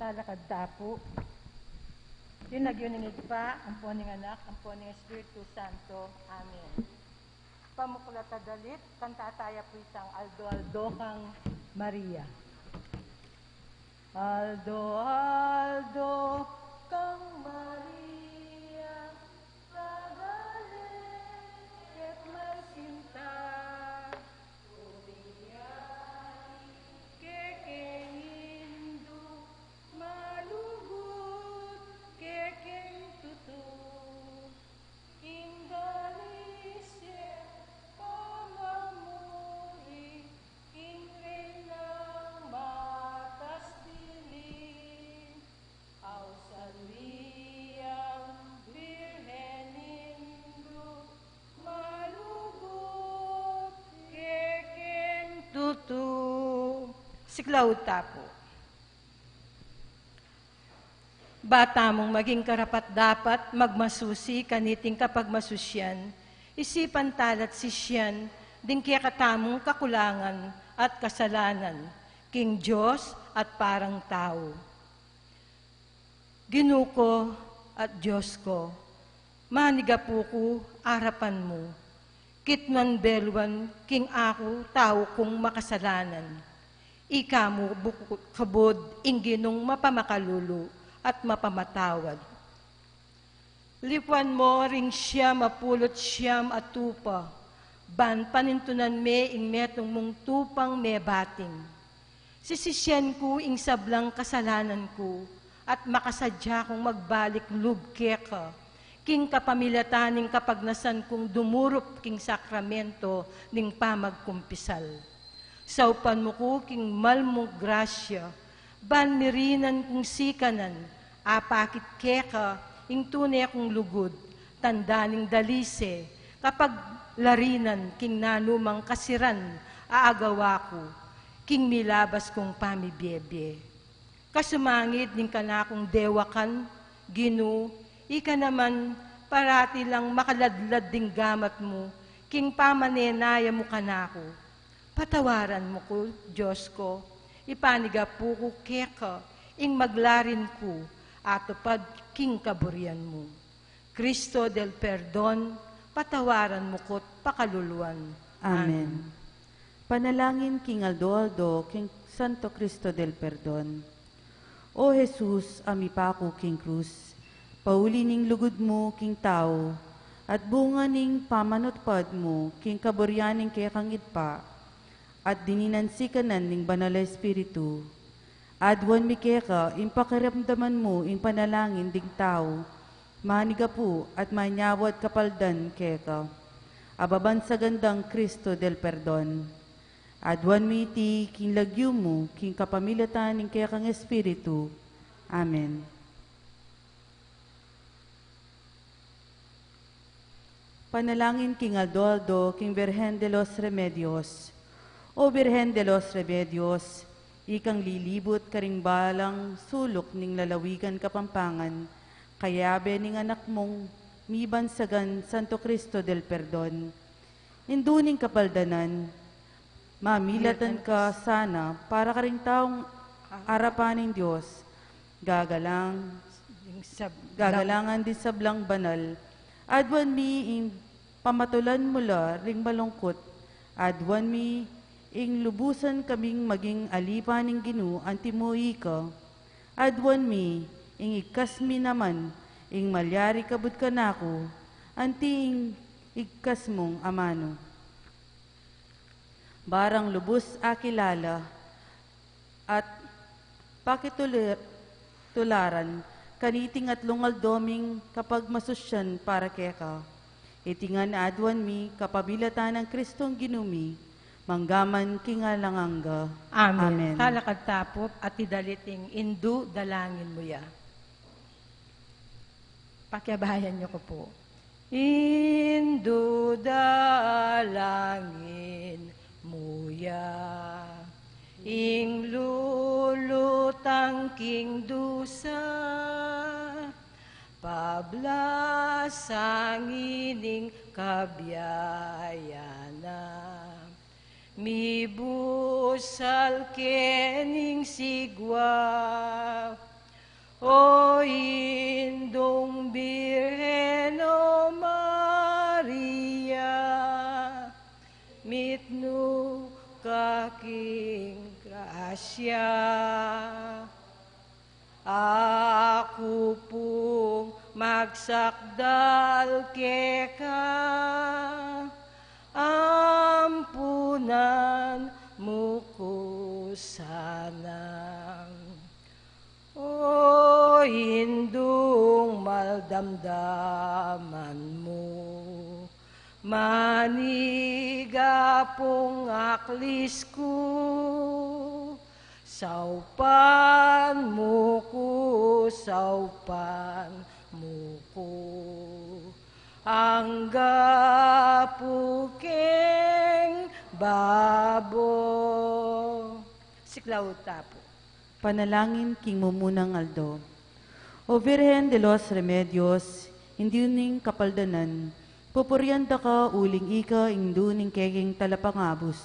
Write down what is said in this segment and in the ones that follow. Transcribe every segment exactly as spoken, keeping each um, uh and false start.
Talakad ta pu. King lagyu ning Ibpa, ampo ning Anak, ampo ning Espiritu Santo. Amen. Pamuklat a dalit, kanta taya pu itang Aldo-aldo kang Maria. Aldo-aldo kang Maria, tagale ket masinta, o biari kekeng Indu, malugud kekeng tutu. King dalise pamamuri, king Reynang matas dili, ausan mi yang Birhen Indu, malugud kekeng tutu. Siklaud ta pu. Ba tamung maging karapat-dapat magmasusi kaniting kapagmasusian, isipan tala't sisian ding kekatamung kakulangan at kasalanan king Dios at parang tau. Ginu ku at Dios ku, manigapu ku arapan mu, kitnan beluan king aku tau kung makasalanan. Ika mu buku-, kabud ing Ginung mapamakalulu at mapamatawad. Lipuan mu ring siam a pulu't siam a tupa, ban panintunan me ing metung mung tupang mebating. Sisisian ku ing sablang kasalanan ku, at makasadya kung magbalik lub keka, king kapamilatan ning kapagnasan kung dumurup king sakramento ning pamagkumpisal. Saupan mu ku king mal mung grasya, ban mirinan kung sikanan, apakit keka ing tune kung lugud, tanda ning dalise, kapaglarinan king nanumang kasiran a agawa ku, king milabas kung pamibiebie. Kasumangid ning kanakung dewakan, Ginu, ika naman, parati lang makaladlad ding gamat mu, king pamanenaya mu kanaku. Patawaran mu ku, Dios ku, ipanigapu ku keka, ing maglarin ku, atupad king kaburian mu. Cristo del Perdon, patawaran mu ku't pakaluluan. Amen. Amen. Panalangin king aldo-aldo, king Santo Cristo del Perdon. O Jesus, a mipaku king krus, pauli ning lugud mu king tau, at bunga ning pamanutpad mu king kaburian ning kekang Ibpa, at dininan sikanan ning Banal a Espiritu. Aduan mi keka ing pakiramdaman mu ing panalangin ding tau manigapu at manyawad kapaldan keka, a babansagan dang Cristo del Perdon. Aduan mi iti king lagyu mu, king kapamilatan ning kekang Espiritu. Amen. Panalangin king aldo-aldo, king Birhen de los Remedios. O Birhen de los Remedios, ikang lilibut karing balang suluk ning lalawigan Kapampangan, kayabe ning anak mung mibansagan Santo Cristo del Perdon, Indu ning kapaldanan, mamilatan ka sana para karing taung arapan ning Dios, gagalang, ding sab-, gagalangan ding sablang banal. Aduan mi ing pamatulan mu la ring malungkut. Aduan mi ing lubusan kaming maging alipan ning Ginu anti mu ika. Aduan mi ing igkas mi naman ing malyari kabud kanaku, anti ing igkas mung amanu. Barang lubus akilala at pakitulir-, tularan kaniting atlung aldo ming kapagmasusian para keka. Iti ngan aduan mi kapamilatan nang Kristong Ginu mi, manggaman king alang angga. Amen. Amen. Talakad ta pu at idaliting Indu, dalangin mu ya. Pakiabayan niyo ko po. Indu, dalangin mu ya ing lulutang king dusa, pablasang ining kabiayan na, mibusal ke ning sigwa. O Indung Birhen, o Maria, mitmu ka king grasya. Aku pung magsakdal keka, ampunan mu ku sana. O Indung maldamdaman mu, maniga pung aklis ku, saupan mu ku, saupan mu ku, angga pu keng babo. Siklaud ta pu. Panalangin king mumunang aldo. O Virgen de los Remedios, Indu ning Kapaldanan, pupurian da ka uling ika ing Indu ning kekeng Talapangabus,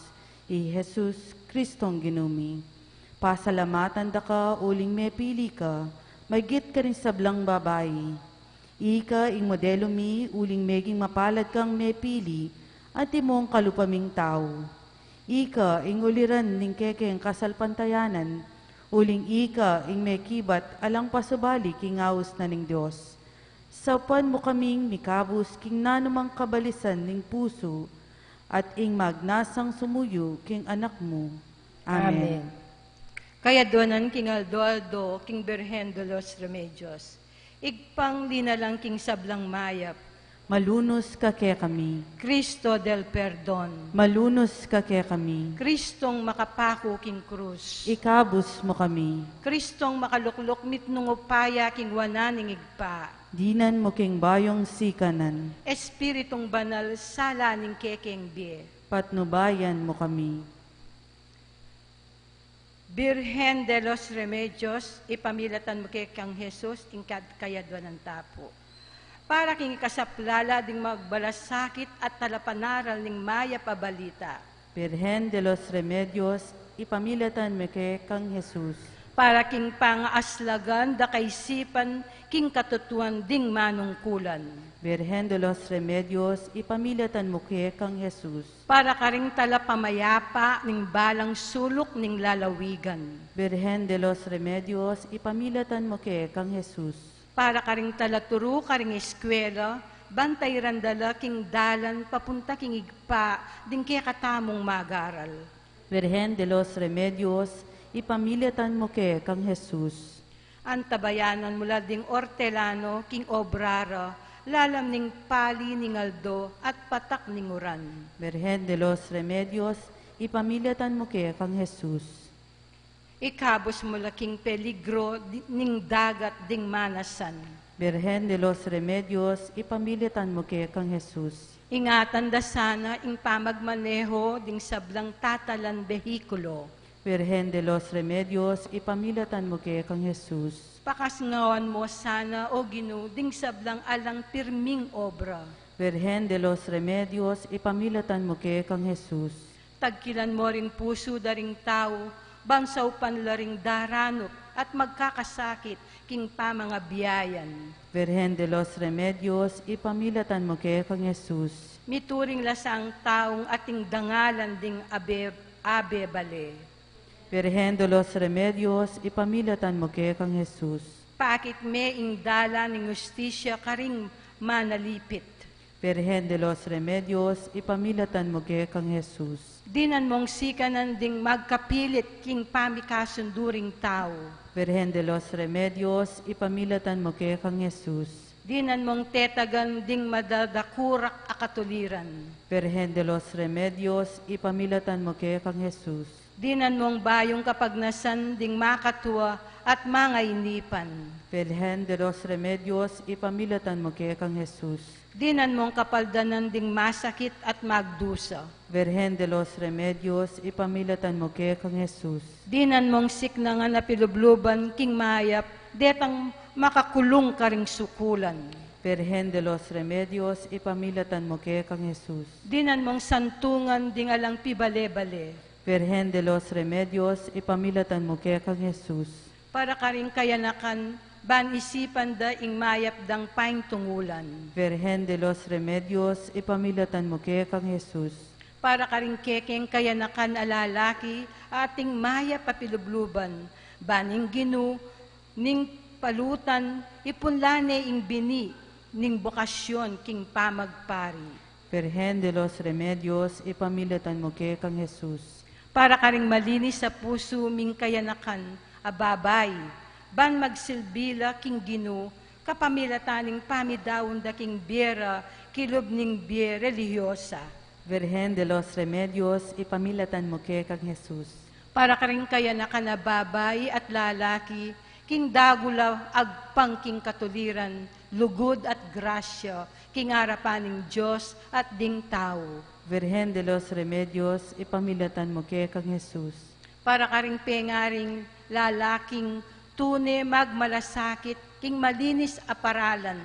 i Jesus Kristong Ginu mi. Pasalamatan da ka uling mepili ka maygit karing sablang babai. Ika ing modelu mi uling meging mapalad kang mepili antimong kalupa ming tau. Ika ing uliran ning kekeng kasalpantayanan, uling ika ing mekibat alang pasubali king aus na ning Dios. Saupan mu kaming mikabus king nanumang kabalisan ning pusu, at ing magnasang sumuyu king Anak mu. Amen. Amen. Kayadwanan king aldo-aldo king Birhen de los Remedios. Ibpang linalang king sablang mayap. Malunus ka kekami. Cristo del Perdon. Malunus ka kekami. Kristong makapaku king krus. Ikabus mu kami. Kristong makalukluk mitmung upaya king wanan ning Ibpa. Dinan mu king bayung sikanan. Espiritung Banal, sala ning kekeng bie. Patnubayan mu kami. Birhen de los Remedios, ipamilatan mu ke kang Jesus ing kad-, kayadwanan ta pu. Para king ikasaplala ding magbalasakit at talapanaral ning mayap a balita. Birhen de los Remedios, ipamilatan mu ke kang Jesus. Para king pangaaslagan da kaisipan king katutuan ding manungkulan. Birhen de los Remedios, ipamilatan mu ke kang Jesus. Para karing talapamayapa ning balang suluk ning lalawigan. Birhen de los Remedios, ipamilatan mu ke kang Jesus. Para karing talaturu karing eskwela, bantay ran da la king dalan papunta king Ibpa ding kekatamung magaral. Birhen de los Remedios, ipamilatan mu ke kang Jesus. Antabayanan mu la ding ortelano king obra ra, lalam ning pali ning aldo at patak ning uran. Birhen de los Remedios, ipamilatan mu ke kang Jesus. Ikabus mu la king peligro di-, ning dagat ding manasan. Birhen de los Remedios, ipamilatan mu ke kang Jesus. Ingatan da sana ing pamagmaneho ding sablang tatalan behikulo. Birhen de los Remedios, ipamilatan mu ke kang Jesus. Pakasngawan mu sana, O Ginu, ding sablang alang pirming obra. Birhen de los Remedios, ipamilatan mu ke kang Jesus. Tagkilan mu ring pusu da ring tau, bang saupan la ring daranup at magkakasakit king pamangabiayan. Birhen de los Remedios, ipamilatan mu ke kang Jesus. Mituring la sang taung ating dangalan ding abe-, abebale. Birhen de los Remedios, ipamilatan mu ke kang Jesus. Paakit me ing dalan ning hustisya karing manalipit. Birhen de los Remedios, ipamilatan mu ke kang Jesus. Dinan mung sikanan ding magkapilit king pamikasundu ring tau. Birhen de los Remedios, ipamilatan mu ke kang Jesus. Dinan mung tetagan ding madadakurak a katuliran. Birhen de los Remedios, ipamilatan mu ke kang Jesus. Dinan mung bayung kapagnasan ding makatua at mangainipan. Birhen de los Remedios, ipamilatan mu ke kang Jesus. Dinan mung kapaldanan ding masakit at magdusa. Birhen de los Remedios, ipamilatan mu ke kang Jesus. Dinan mung siknangan a pilubluban king mayap, detang makakulung karing sukulan. Birhen de los Remedios, ipamilatan mu ke kang Jesus. Dinan mung santungan ding alang pibale-bale. Birhen de los Remedios, ipamilatan mu ke kang Jesus. Para karing kayanakan Ban isipan da ing mayap dang paintungulan. Virgen de los Remedios, ipamilatan mu ke kang Jesus. Para karing kekeng kayanakan a lalaki, ating mayap a pilubluban, ban ing Ginu ning palutan, ipunla ne ing bini ning bokasyon king pamagpari. Virgen de los Remedios, ipamilatan mu ke kang Jesus. Para karing malinis a pusu ming kayanakan a babai, ban magsilbi la king Ginu, kapamilatan ning pamidaun da king bie ra kilub ning bie relihiyosa. Virgen de los Remedios, ipamilatan mu ke kang Jesus. Para karing kayanakan a babai at lalaki, king dagul a agpang king katuliran, lugud at grasya, king arapan ning Dios at ding tau. Virgen de los Remedios, ipamilatan mu ke kang Jesus. Para karing pengaring lalaking tune magmalasakit king malinis a paralan,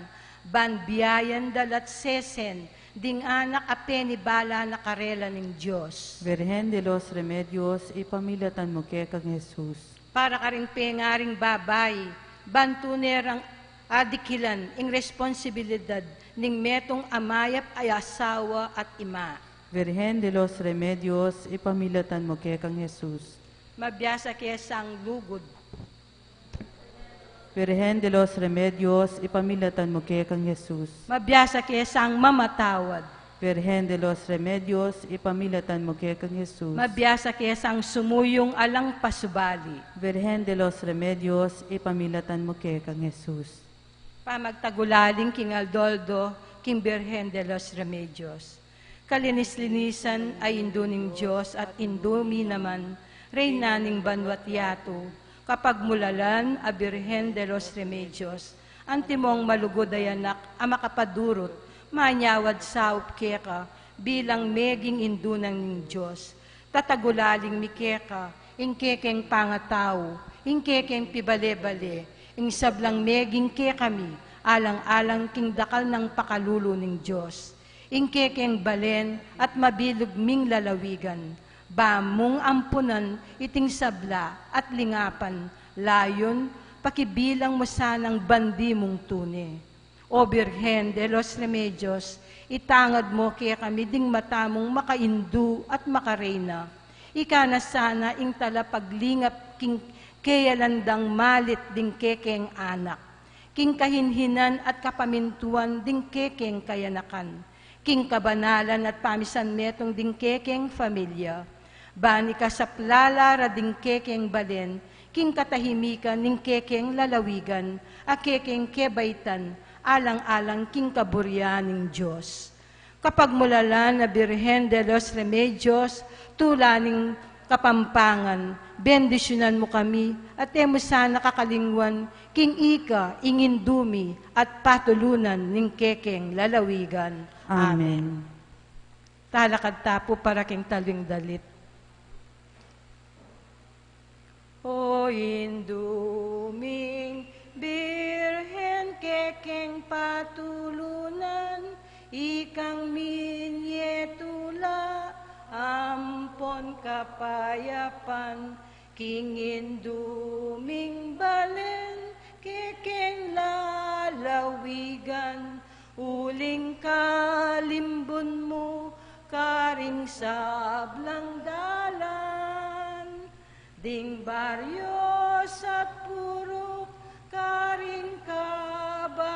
ban biayan da la't sesen ding anak a penibala na karela ning Dios. Virgen de los Remedios, ipamilatan mu ke kang Jesus. Para karing pengaring babai, ban tune rang adikilan ing responsibilidad ning metung a mayap a asawa at ima. Virgen de los Remedios, ipamilatan mu ke kang Jesus. Mabiasa ke sang lugud. Virgen de los Remedios, ipamilatan mu ke kang Jesus. Mabiasa ke sang mamatawad. Virgen de los Remedios, ipamilatan mu ke kang Jesus. Mabiasa ke sang sumuyung alang pasubali. Virgen de los Remedios, ipamilatan mu ke kang Jesus. Pamagtagulaling king aldo-aldo king Virgen de los Remedios. Kalinis-linisan a Indu ning Dios at Indu mi naman, Reyna ning banua't yatu, kapagmulalan a Birhen de los Remedios, antimong malugud a anak a makapadurut, manyawad saup keka, bilang meging Indu na ning Dios. Tatagulaling mi keka, ing kekeng pangatau, ing kekeng pibale-bale, ing sablang meging kekami, alang-alang king dakal nang pakalulu ning Dios. Ing kekeng balen at mabilug ming lalawigan, ba mung ampunan iting sabla at lingapan, layun, pakibilang mu sanang bandi mung tune. O Birhen de los Remedios, itangad mu kekami ding mata mung makaindu at makareyna. Ika na sana ing talapaglingap king keyalan dang malit ding kekeng anak, king kahinhinan at kapamintuan ding kekeng kayanakan, king kabanalan at pamisanmetung ding kekeng familia, ban ikasaplala ra ding kekeng balen king katahimikan ning kekeng lalawigan a kekeng kebaitan, alang-alang king kaburian ning Dios. Kapagmulalan a Birhen de los Remedios, tula ning Kapampangan, bendisyunan mu kami, at e mu sana kakalingwan, king ika ing Indu mi at patulunan ning kekeng lalawigan. Amen. Amen. Talakad ta pu para king taling dalit. O Indu ming Birhen kekeng patulunan, ikang minie tula ampon kapayapan, king Indu ming balen kekeng lalawigan, uling kalimbun mu karing sablang dalan. Ding baryo at purok karing kabalenan,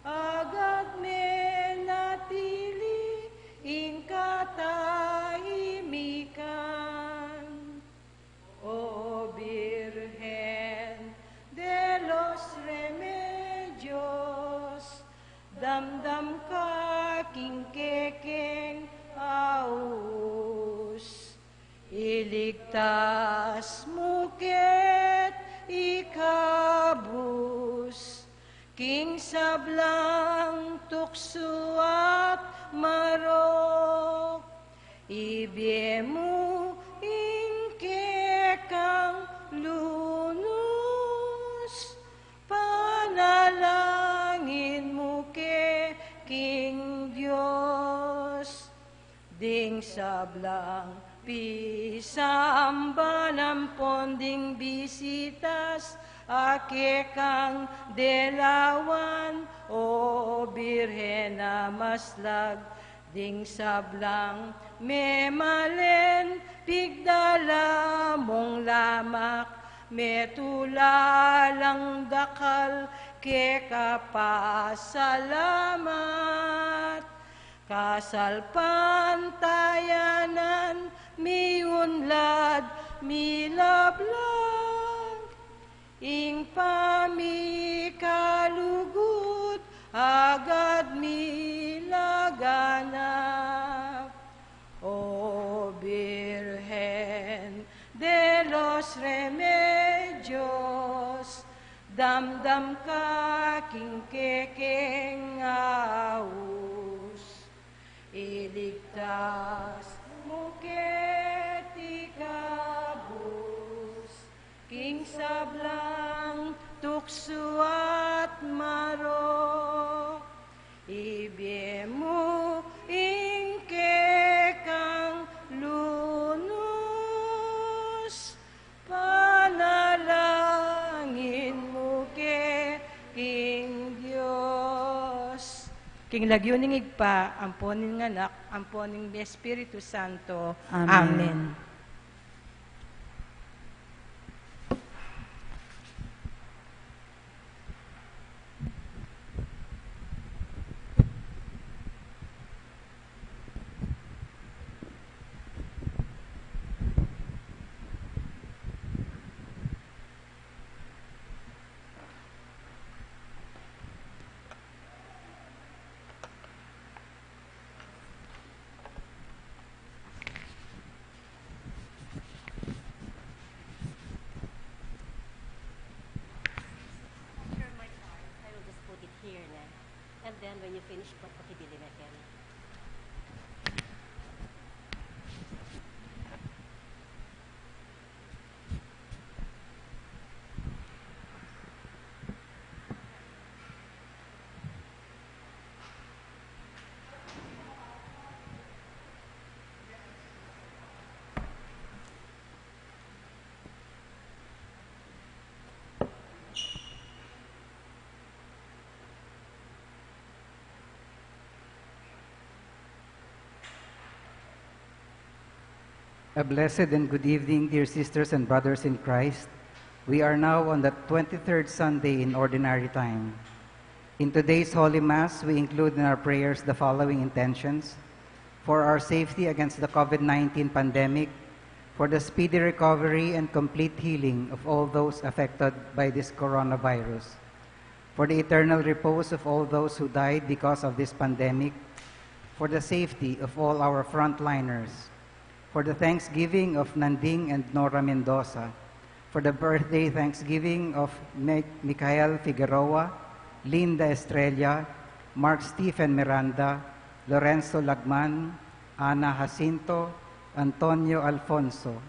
agad menatili ing katahimikan. O Birhen de los Remedios, damdam ka king kekeng aus. Iligtas mu ke't ikabus king sablang tuksu at marok. Ibie mu ing kekang lunus, panalangin mu ke king Dios. Ding sablang Pisamban ampon ding bisitas a kekang delawan, O Birhen a maslag, ding sablang memalen pigdala mung lamak, metula lang dakal keka pasalamat. Kasalpantayanan miunlad, milablang, ing pamikalugud agad milaganap. O Birhen de los Remedios, damdam ka king kekeng aus. Iligtas mu keti kabus king sablang tuksu at marok. Ibie mu ing kekang lunus, panalangin mu ke king Dios. King lagyu ning Ibpa, ampon ning Anak, ampon ning Espiritu Santo. Amen. Amen. Here, my child. I will just put it here, ne? And then when you finish, pa-, pakibili na, Ken. A blessed and good evening, dear sisters and brothers in Christ. We are now on the twenty-third Sunday in Ordinary Time. In today's Holy Mass, we include in our prayers the following intentions: for our safety against the COVID nineteen pandemic, for the speedy recovery and complete healing of all those affected by this coronavirus, for the eternal repose of all those who died because of this pandemic, for the safety of all our frontliners, for the thanksgiving of Nanding and Nora Mendoza, for the birthday thanksgiving of Mi-, Michael Figueroa, Linda Estrella, Mark Stephen Miranda, Lorenzo Lagman, Ana Jacinto, Antonio Alfonso,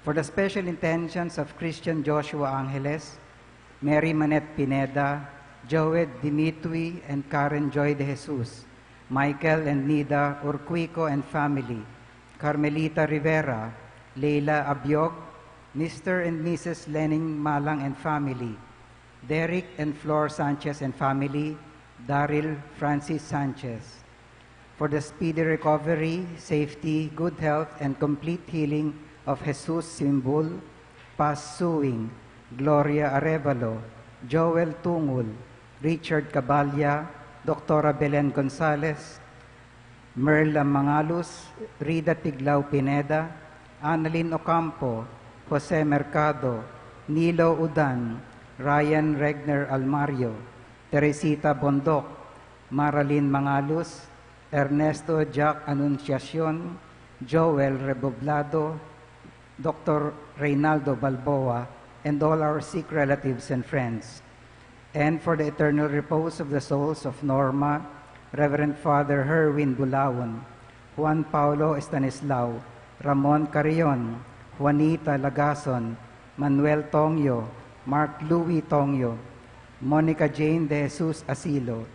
for the special intentions of Christian Joshua Angeles, Mary Manette Pineda, Joed Dimitri and Karen Joy de Jesus, Michael and Nida Urquico and family, Carmelita Rivera, Leila Abiog, Mister and Missus Lening Malang and family, Derek and Flor Sanchez and family, Daryl Francis Sanchez. For the speedy recovery, safety, good health, and complete healing of Jesus Simbul, Paz Suing, Gloria Arevalo, Joel Tungul, Richard Cabalya, Doctora Belen Gonzalez, Merla Mangalus, Rida Tiglao Pineda, Annalyn Ocampo, Jose Mercado, Nilo Udan, Ryan Regner Almario, Teresita Bondoc, Marilyn Mangalus, Ernesto Jack Anunciacion, Joel Reboblado, Doctor Reynaldo Balboa, and all our sick relatives and friends. And for the eternal repose of the souls of Norma, Reverend Father Herwin Bulaon, Juan Paulo Estanislao, Ramon Carrion, Juanita Lagason, Manuel Tongyo, Mark Louis Tongyo, Monica Jane de Jesus Asilo,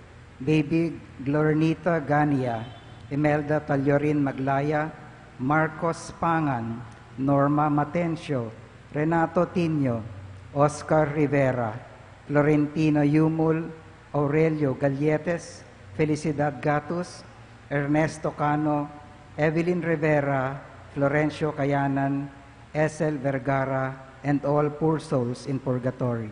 Baby Glorinita Gania, Imelda Taliorin Maglaya, Marcos Pangan, Norma Matencio, Renato Tinio, Oscar Rivera, Florentino Yumul, Aurelio Galletes, Felicidad Gatus, Ernesto Cano, Evelyn Rivera, Florencio Cayanan, Esel Vergara, and all poor souls in purgatory.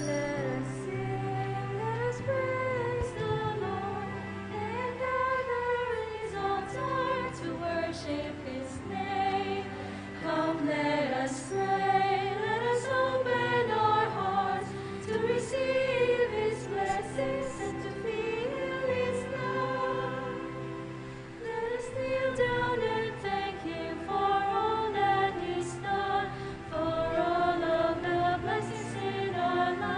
Let us sing, let us praise the Lord, and gather his altar to worship his name. Come, let us pray, let us open our hearts to receive his blessings and to feel his love. Let us kneel down and thank him for all that he's done, for all of the blessings in our lives.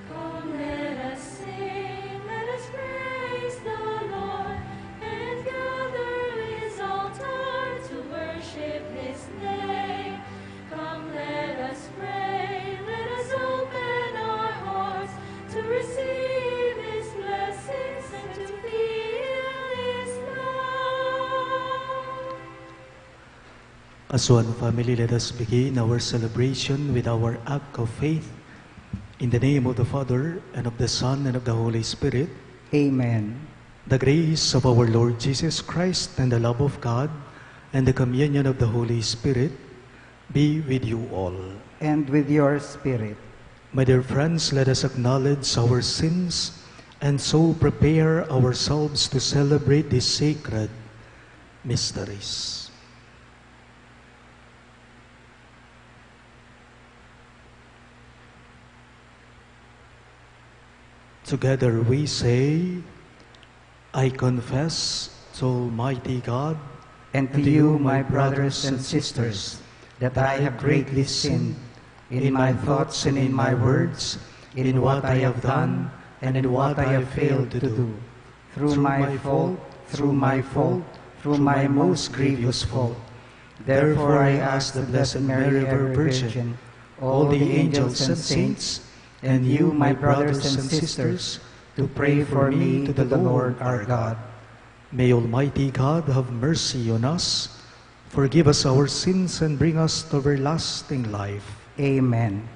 Come, let us sing, let us praise the Lord, and gather his altar to worship his name. Come, let us pray, let us open our hearts to receive his blessings and to feel his love. As one family, let us begin our celebration with our act of faith. In the name of the Father, and of the Son, and of the Holy Spirit. Amen. The grace of our Lord Jesus Christ, and the love of God, and the communion of the Holy Spirit be with you all. And with your spirit. My dear friends, let us acknowledge our sins and so prepare ourselves to celebrate these sacred mysteries. Together we say, I confess to Almighty God and to you, my brothers and sisters, that I have greatly sinned in my thoughts and in my words, in what I have done and in what I have failed to do. Through my fault, through my fault, through my most grievous fault. Therefore I ask the Blessed Mary, ever Virgin, all the angels and saints, and you, my brothers and sisters, to pray for me to the Lord our God. May Almighty God have mercy on us, forgive us our sins, and bring us to everlasting life. Amen.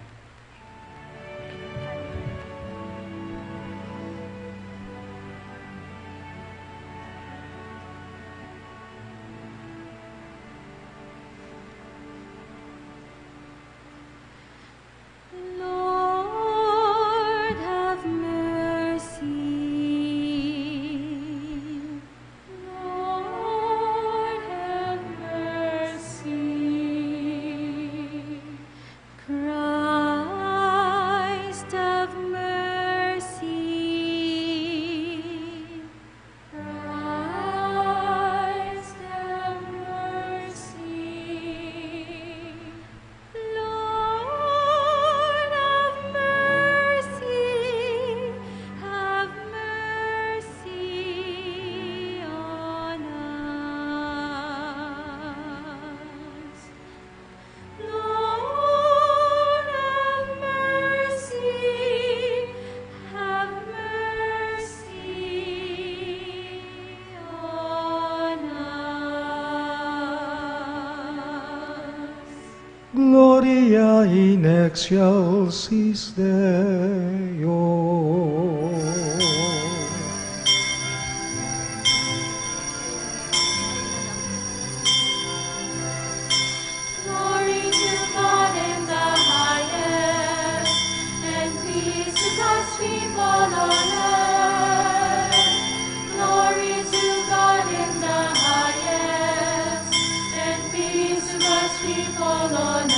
Lord, have mercy. Lord, have mercy. Christ, have mercy. Christ, have mercy. Lord, have mercy, have mercy on us. Lord, have mercy, have mercy on us. Gloria in excelsis Deo. Glory to God in the highest, and peace to God's people on earth. Glory to God in the highest, and peace to God's people on earth.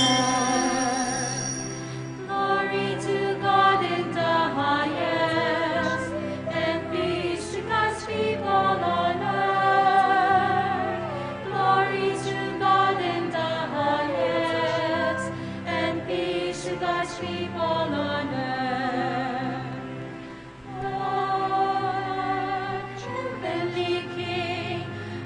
Glory to God in the highest, and peace to God's people on earth. Glory to God in the highest, and peace to God's people on earth. Lord, heavenly King,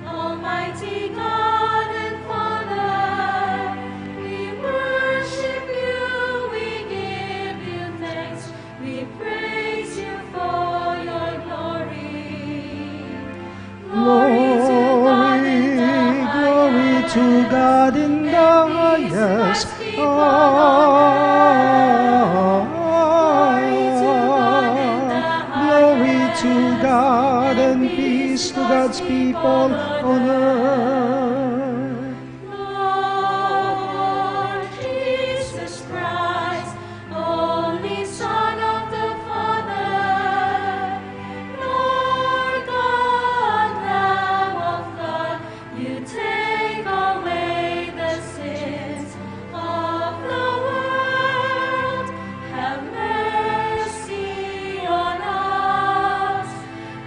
Almighty God and Father, we worship you, we give you thanks, we praise you for your glory. Glory, glory to God in the highest. Glory to God and peace to God's people on earth. Lord Jesus Christ, only Son of the Father, Lord God, Lamb of God, you take away the sins of the world. Have mercy on us.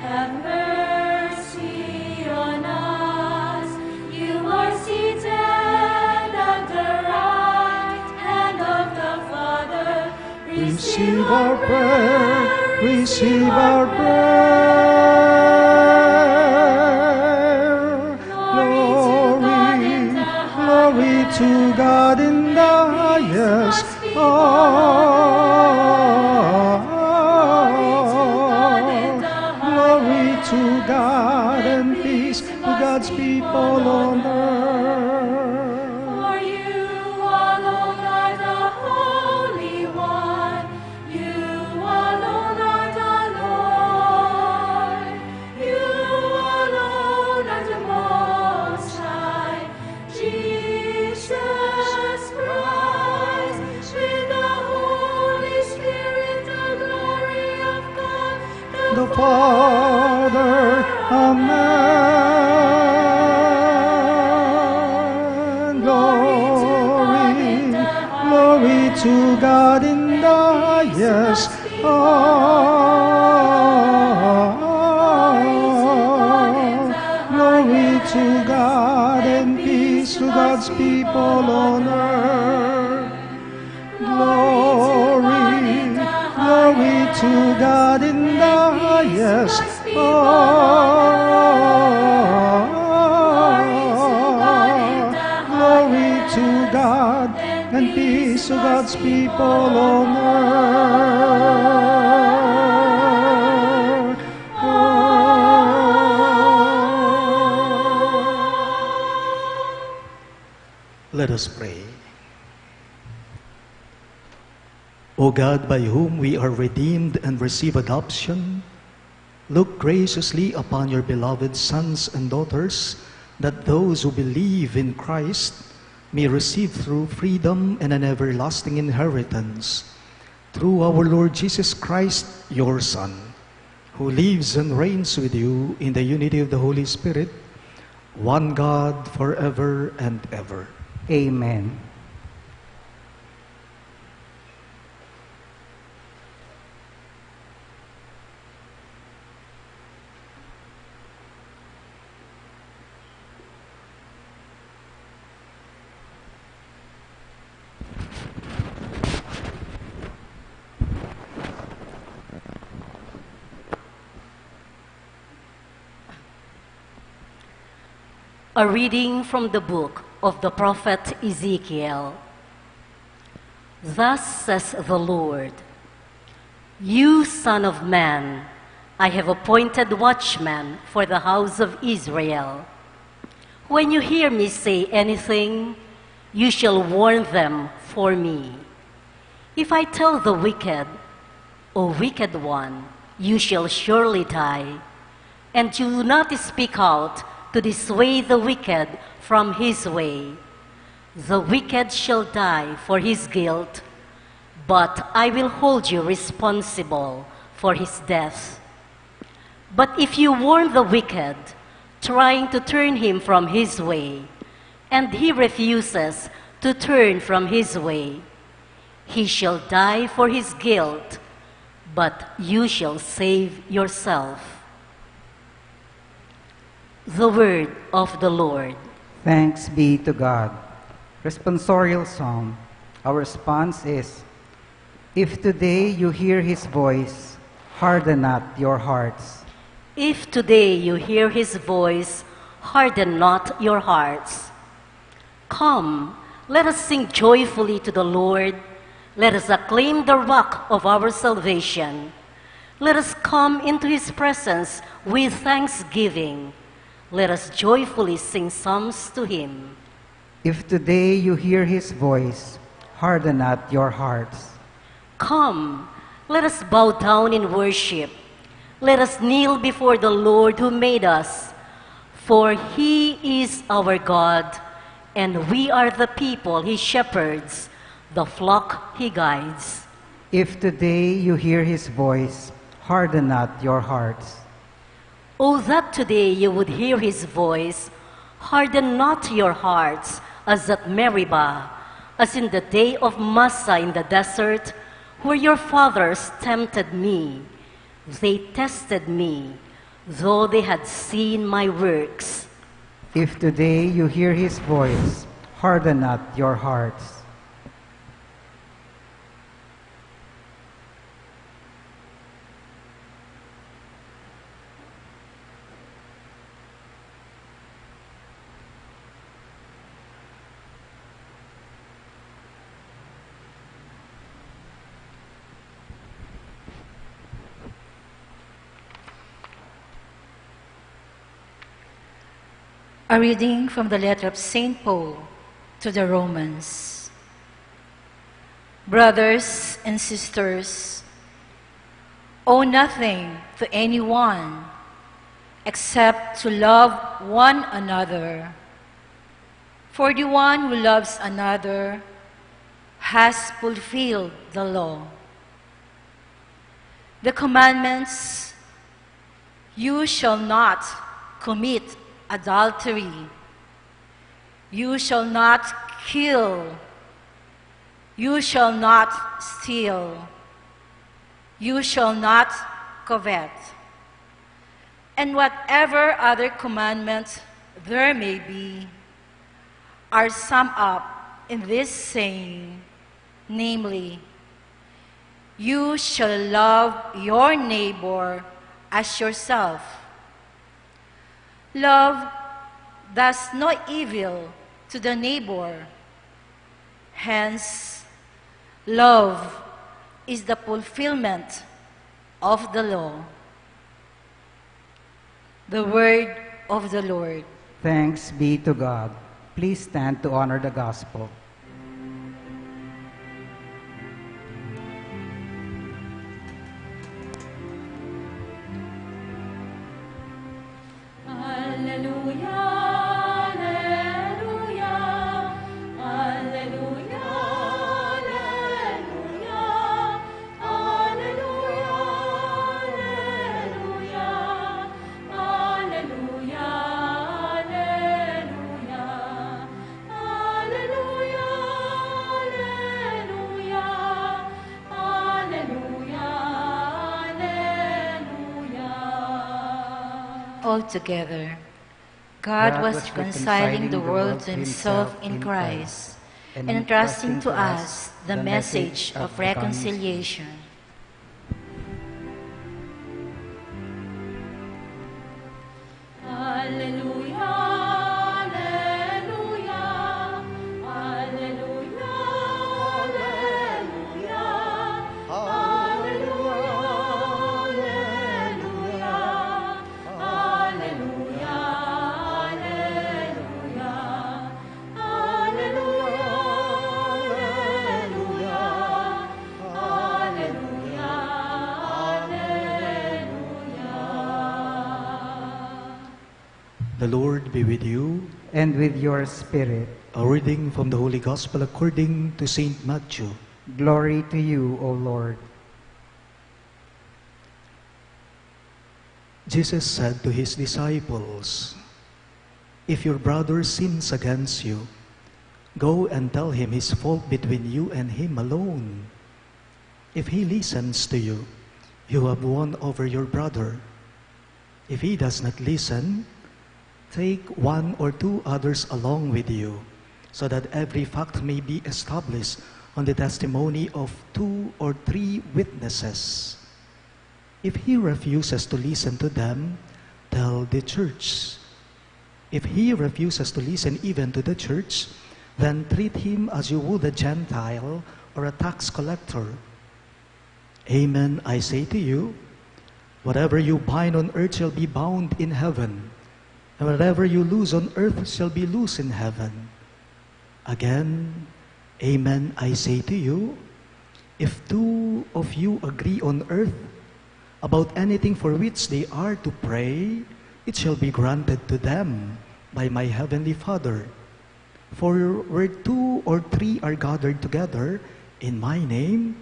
Have mercy on us. You are seated at the right hand of the Father. Receive our prayer, receive our prayer. Glory, glory to God in the highest. Oh, glory to God and peace to God's people on earth. For you alone are the Holy One. You Father, Amen. Glory, glory to God in the highest. Ah, glory to God and peace to God's people on earth. Glory, glory to God in the highest. Oh, glory to God and peace to God's people on earth. Let us pray. O God, by whom we are redeemed and receive adoption, look graciously upon your beloved sons and daughters, that those who believe in Christ may receive through freedom and an everlasting inheritance. Through our Lord Jesus Christ, your Son, who lives and reigns with you in the unity of the Holy Spirit, one God, forever and ever. Amen. A reading from the book of the prophet Ezekiel. Thus says the Lord, "You son of man, I have appointed watchmen for the house of Israel. When you hear me say anything, you shall warn them for me. If I tell the wicked, 'O wicked one, you shall surely die,' and you do not speak out to dissuade the wicked from his way, the wicked shall die for his guilt, but I will hold you responsible for his death. But if you warn the wicked, trying to turn him from his way, and he refuses to turn from his way, he shall die for his guilt, but you shall save yourself." The word of the Lord. Thanks be to God. Responsorial Psalm. Our response is, "If today you hear his voice, harden not your hearts." If today you hear his voice, harden not your hearts. Come, let us sing joyfully to the Lord. Let us acclaim the rock of our salvation. Let us come into his presence with thanksgiving. Let us joyfully sing psalms to him. If today you hear his voice, harden not your hearts. Come, let us bow down in worship. Let us kneel before the Lord who made us. For he is our God, and we are the people he shepherds, the flock he guides. If today you hear his voice, harden not your hearts. Oh, that today you would hear his voice. Harden not your hearts as at Meribah, as in the day of Massah in the desert, where your fathers tempted me. They tested me, though they had seen my works. If today you hear his voice, harden not your hearts. A reading from the letter of Saint Paul to the Romans. Brothers and sisters, owe nothing to anyone except to love one another. For the one who loves another has fulfilled the law. The commandments You shall not commit adultery. You shall not kill. You shall not steal. You shall not covet. And whatever other commandments there may be are summed up in this saying, namely, you shall love your neighbor as yourself. Love does no evil to the neighbor. Hence, love is the fulfillment of the law. The word of the Lord. Thanks be to God. Please stand to honor the gospel. Alleluia, alleluia, alleluia, alleluia, alleluia, alleluia, alleluia, alleluia, alleluia. Alleluia, alleluia. All together. God was reconciling the world to himself in Christ, and entrusting to us the message of reconciliation. Alleluia, alleluia, alleluia, alleluia, alleluia, alleluia, alleluia. Alleluia, alleluia, alleluia, alleluia. The Lord be with you. And with your spirit. A reading from the Holy Gospel according to Saint Matthew. Glory to you, O Lord. Jesus said to his disciples, "If your brother sins against you, go and tell him his fault between you and him alone. If he listens to you, you have won over your brother. If he does not listen, take one or two others along with you, so that every fact may be established on the testimony of two or three witnesses. If he refuses to listen to them, tell the church. If he refuses to listen even to the church, then treat him as you would a Gentile or a tax collector. Amen, I say to you, whatever you bind on earth shall be bound in heaven, and whatever you loose on earth shall be loose in heaven." Again, amen, I say to you, if two of you agree on earth about anything for which they are to pray, it shall be granted to them by my heavenly Father. For where two or three are gathered together in my name,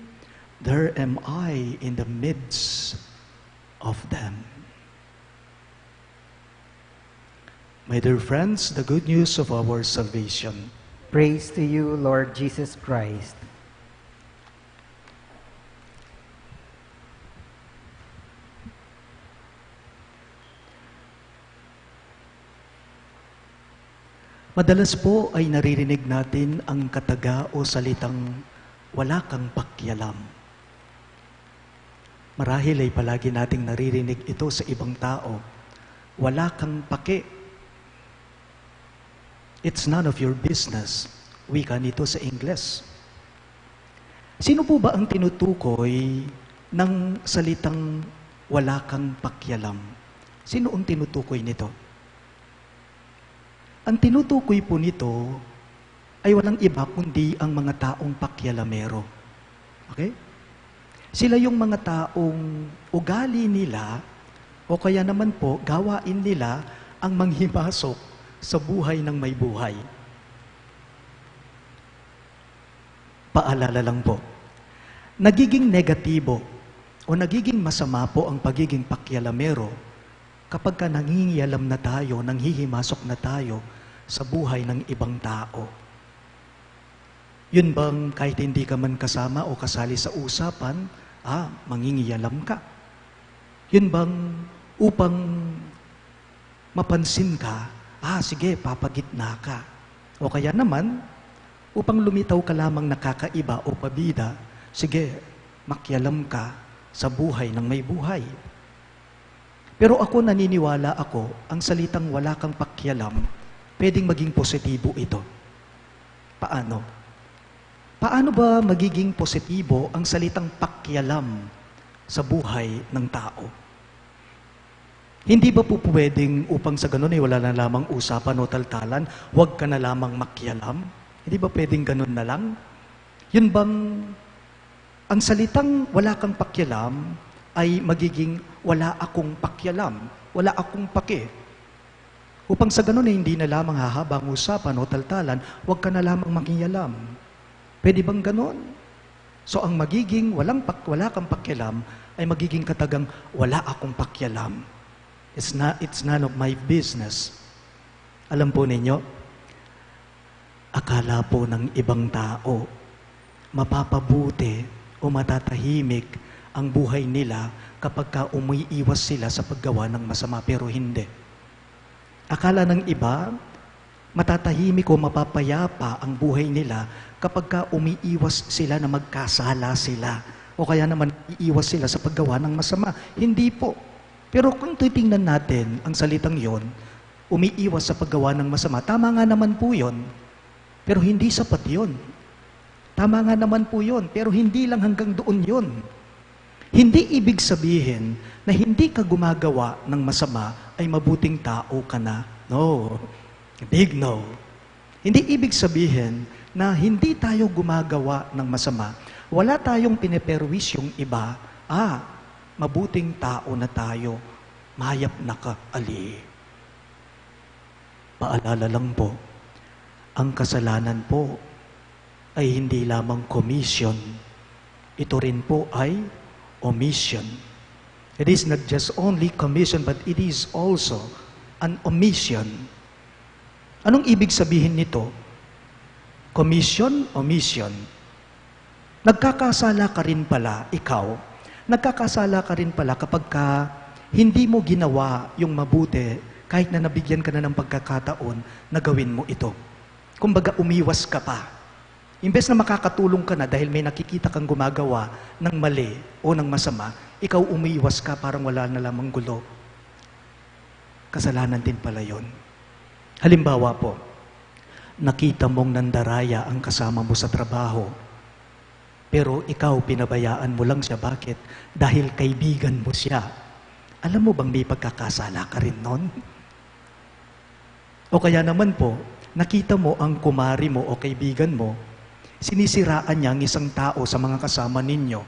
there am I in the midst of them. My dear friends, the good news of our salvation. Praise to you, Lord Jesus Christ. Madalas po ay naririnig natin ang kataga o salitang "wala kang pakialam." Marahil ay palagi nating naririnig ito sa ibang tao. "Wala kang pake." "It's none of your business." Wika nito sa Ingles. Sino po ba ang tinutukoy ng salitang "wala kang pakialam"? Sino ang tinutukoy nito? Ang tinutukoy po nito ay walang iba kundi ang mga taong pakialamero. Okay? Sila yung mga taong ugali nila o kaya naman po gawain nila ang manghimasok sa buhay ng may buhay. Paalala lang po, nagiging negatibo o nagiging masama po ang pagiging pakialamero Kapag ka nangingialam na tayo, nanghihimasok na tayo sa buhay ng ibang tao. Yun bang kahit hindi ka man kasama o kasali sa usapan, ah, mangingialam ka? Yun bang upang mapansin ka, ah, sige, papagitna ka? O kaya naman, upang lumitaw ka lamang nakakaiba o pabida, sige, makialam ka sa buhay ng may buhay. Pero ako, naniniwala ako, ang salitang wala kang pakialam, pwedeng maging positibo ito. Paano? Paano ba magiging positibo ang salitang pakialam sa buhay ng tao? Hindi ba po pwedeng upang sa ganun ay wala na lamang usapan o taltalan, huwag ka na lamang makialam? Hindi ba pwedeng ganun na lang? Yun bang ang salitang wala kang pakialam ay magiging wala akong pakialam, wala akong pake? Upang sa ganun ay hindi na lamang hahaba ang usapan o taltalan, huwag ka na lamang makialam. Pwede bang ganun? So, ang magiging walang pak-, wala kang pakialam ay magiging katagang wala akong pakialam. It's not, it's none of my business. Alam po ninyo, akala po ng ibang tao, mapapabuti o matatahimik ang buhay nila kapag ka umiiwas sila sa paggawa ng masama, pero hindi. Akala ng iba, matatahimik o mapapayapa ang buhay nila kapag ka umiiwas sila na magkasala sila, o kaya naman iiwas sila sa paggawa ng masama. Hindi po. Pero kung titingnan natin ang salitang yon, umiiwas sa paggawa ng masama, tama nga naman po yon. Pero hindi sapat yon. Tama nga naman po yon, pero hindi lang hanggang doon yon. Hindi ibig sabihin na hindi ka gumagawa ng masama ay mabuting tao ka na. No. Big no. Hindi ibig sabihin na hindi tayo gumagawa ng masama. Wala tayong pineperwisyong iba. Ah, mabuting tao na tayo. Mayap na ka, ali. Paalala lang po, ang kasalanan po ay hindi lamang commission, ito rin po ay omission. It is not just only commission, but it is also an omission. Anong ibig sabihin nito? Commission, omission. Nagkakasala ka rin pala, ikaw. Nagkakasala ka rin pala kapag ka hindi mo ginawa yung mabuti, kahit na nabigyan ka na ng pagkakataon na gawin mo ito. Kumbaga, umiwas ka pa. Imbes na makakatulong ka na dahil may nakikita kang gumagawa ng mali o ng masama, ikaw umiwas ka, parang wala na lamang gulo. Kasalanan din pala yon. Halimbawa po, nakita mong nandaraya ang kasama mo sa trabaho, pero ikaw, pinabayaan mo lang siya. Bakit? Dahil kaibigan mo siya. Alam mo bang may pagkakasala ka rin nun? O kaya naman po, nakita mo ang kumari mo o kaibigan mo, sinisiraan niya ang isang tao sa mga kasama ninyo.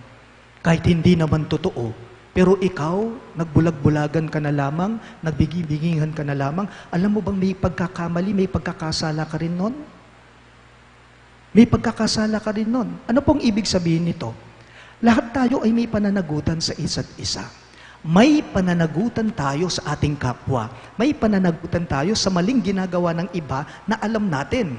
Kahit hindi naman totoo, pero ikaw, nagbulag-bulagan ka na lamang, nagbigi-bigihan ka na lamang. Alam mo bang may pagkakamali, may pagkakasala ka rin nun? May pagkakasala ka rin nun. Ano pong ibig sabihin nito? Lahat tayo ay may pananagutan sa isa't isa. May pananagutan tayo sa ating kapwa. May pananagutan tayo sa maling ginagawa ng iba na alam natin.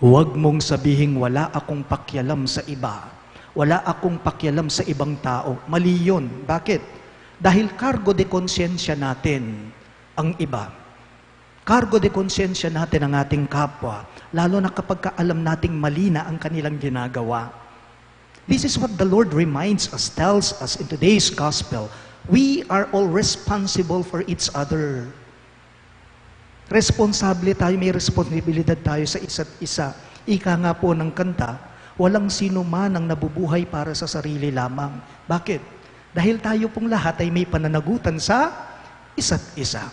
Huwag mong sabihing wala akong pakialam sa iba. Wala akong pakialam sa ibang tao. Mali yun. Bakit? Dahil cargo de conciencia natin ang iba. Cargo de conciencia natin ang ating kapwa, lalo na kapag ka alam nating mali na ang kanilang ginagawa. This is what the Lord reminds us, tells us in today's gospel. We are all responsible for each other. Responsable tayo, may responsibilidad tayo sa isa't isa. Ika nga po ng kanta, "Walang sino man ang nabubuhay para sa sarili lamang." Bakit? Dahil tayo pong lahat ay may pananagutan sa isa't isa.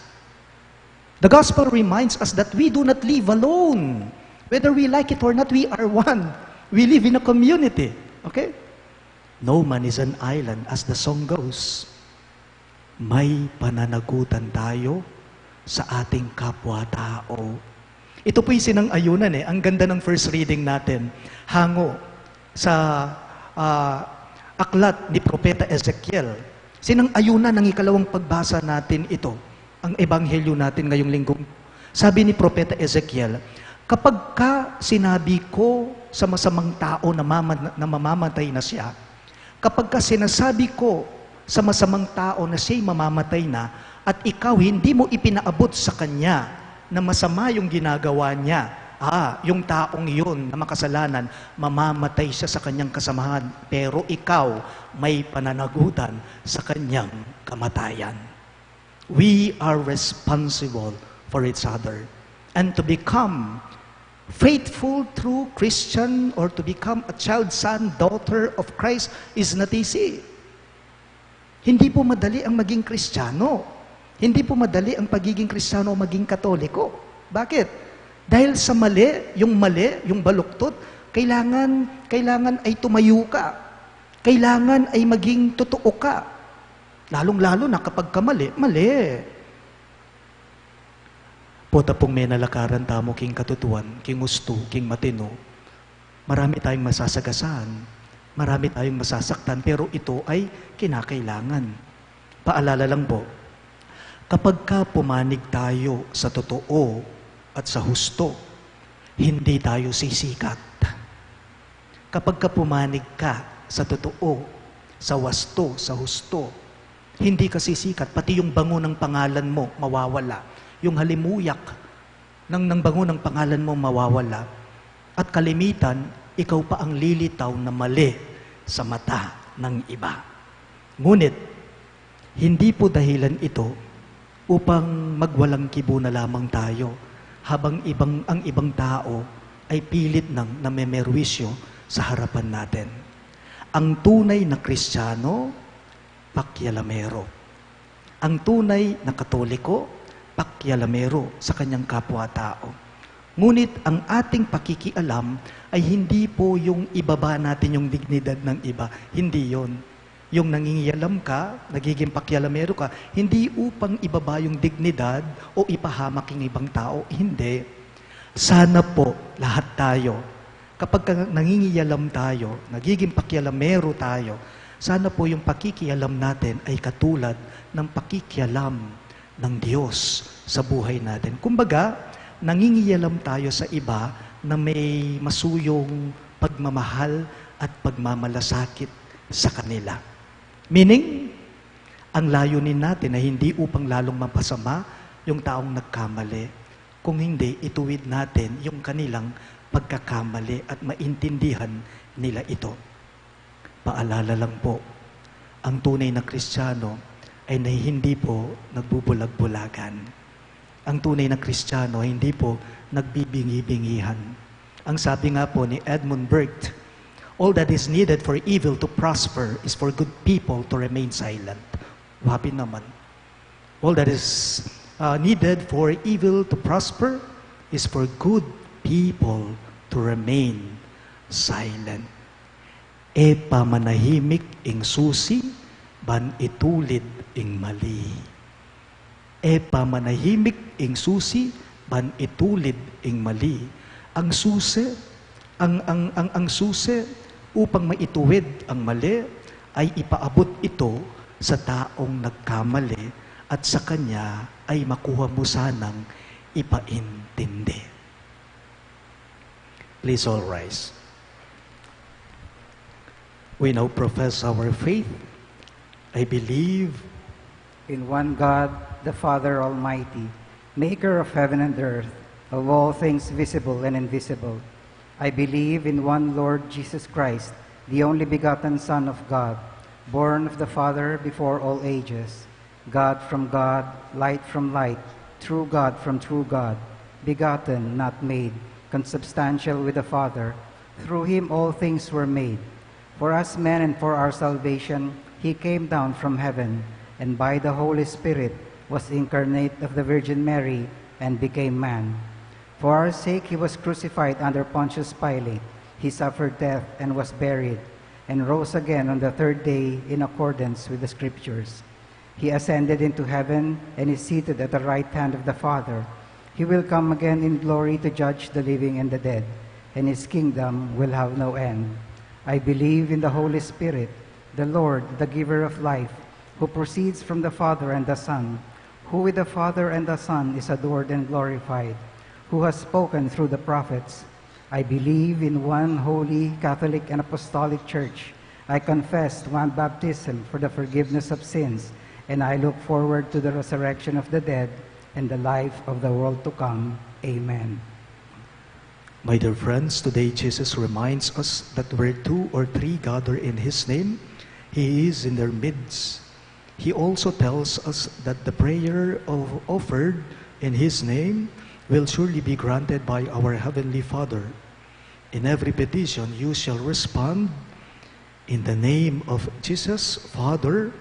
The gospel reminds us that we do not live alone. Whether we like it or not, we are one. We live in a community. Okay? "No man is an island," as the song goes. May pananagutan tayo sa ating kapwa-tao. Ito po'y sinang-ayunan eh. Ang ganda ng first reading natin. Hango sa, ah, aklat ni Propeta Ezekiel. Sinang-ayunan ng ikalawang pagbasa natin ito, ang ebanghelyo natin ngayong linggong. Sabi ni Propeta Ezekiel, "Kapag ka sinabi ko sa masamang tao na, mama- na mamamatay na siya, kapag ka sinasabi ko sa masamang tao na siya'y mamamatay na, at ikaw hindi mo ipinaabot sa kanya na masama yung ginagawa niya, ah, yung taong yun na makasalanan, mamamatay siya sa kanyang kasamahan, pero ikaw may pananagutan sa kanyang kamatayan." We are responsible for each other. And to become faithful, true Christian, or to become a child, son, daughter of Christ is not easy. Hindi po madali ang maging Kristiyano. Hindi po madali ang pagiging Kristiyano o maging Katoliko. Bakit? Dahil sa mali, yung mali, yung baluktot, kailangan, kailangan ay tumayo ka. Kailangan ay maging totoo ka. Lalong-lalo na kapag ka mali, mali. Pota pung menalakaran tamu king katutuan, king ustu, king matinu, marami tayong masasagasan, marami tayong masasaktan, pero ito ay kinakailangan. Paalala lang po, kapag ka pumanig tayo sa totoo at sa husto, hindi tayo sisikat. Kapag ka pumanig ka sa totoo, sa wasto, sa husto, hindi ka sisikat, pati yung bango ng pangalan mo mawawala. Yung halimuyak ng, ng bango ng pangalan mo mawawala. At kalimitan, ikaw pa ang lilitaw na mali sa mata ng iba. Ngunit, hindi po dahilan ito upang magwalang kibo na lamang tayo habang ibang, ang ibang tao ay pilit nang namemerwisyo sa harapan natin. Ang tunay na Kristiyano, pakialamero. Ang tunay na Katoliko, pakialamero sa kanyang kapwa-tao. Ngunit ang ating pakikialam ay hindi po yung ibaba natin yung dignidad ng iba. Hindi yon. Yung nangingialam ka, nagiging pakialamero ka, hindi upang ibaba yung dignidad o ipahamak yung ibang tao. Hindi. Sana po, lahat tayo, kapag ka nangingialam tayo, nagiging pakialamero tayo, sana po yung pakikialam natin ay katulad ng pakikialam ng Diyos sa buhay natin. Kumbaga, nangingialam tayo sa iba na may masuyong pagmamahal at pagmamalasakit sa kanila. Meaning, ang layunin natin ay hindi upang lalong mapasama yung taong nagkamali, kung hindi, ituwid natin yung kanilang pagkakamali at maintindihan nila ito. Paalala lang po, ang tunay na Kristiyano ay na hindi po nagbubulag-bulagan. Ang tunay na Kristiyano ay hindi po nagbibingi-bingihan. Ang sabi nga po ni Edmund Burke, "All that is needed for evil to prosper is for good people to remain silent." Wabi naman. "All that is, uh, needed for evil to prosper is for good people to remain silent." E pa manahimik ing susi ban itulid ing mali. E pa manahimik ing susi ban itulid ing mali. Ang susi, ang, ang, ang, ang susi upang maituwid ang mali ay ipaabot ito sa taong nagkamali at sa kanya ay makuha mo sanang ipaintindi. Please all rise. We now profess our faith. I believe in one God, the Father Almighty, maker of heaven and earth, of all things visible and invisible. I believe in one Lord Jesus Christ, the only begotten Son of God, born of the Father before all ages. God from God, light from light, true God from true God, begotten, not made, consubstantial with the Father. Through him all things were made. For us men and for our salvation, he came down from heaven, and by the Holy Spirit was incarnate of the Virgin Mary and became man. For our sake he was crucified under Pontius Pilate. He suffered death and was buried, and rose again on the third day in accordance with the Scriptures. He ascended into heaven and is seated at the right hand of the Father. He will come again in glory to judge the living and the dead, and his kingdom will have no end. I believe in the Holy Spirit, the Lord, the giver of life, who proceeds from the Father and the Son, who with the Father and the Son is adored and glorified, who has spoken through the prophets. I believe in one holy, Catholic, and Apostolic Church. I confess one baptism for the forgiveness of sins, and I look forward to the resurrection of the dead and the life of the world to come. Amen. My dear friends, today Jesus reminds us that where two or three gather in his name, he is in their midst. He also tells us that the prayer of, offered in his name will surely be granted by our Heavenly Father. In every petition, you shall respond, "In the name of Jesus, Father,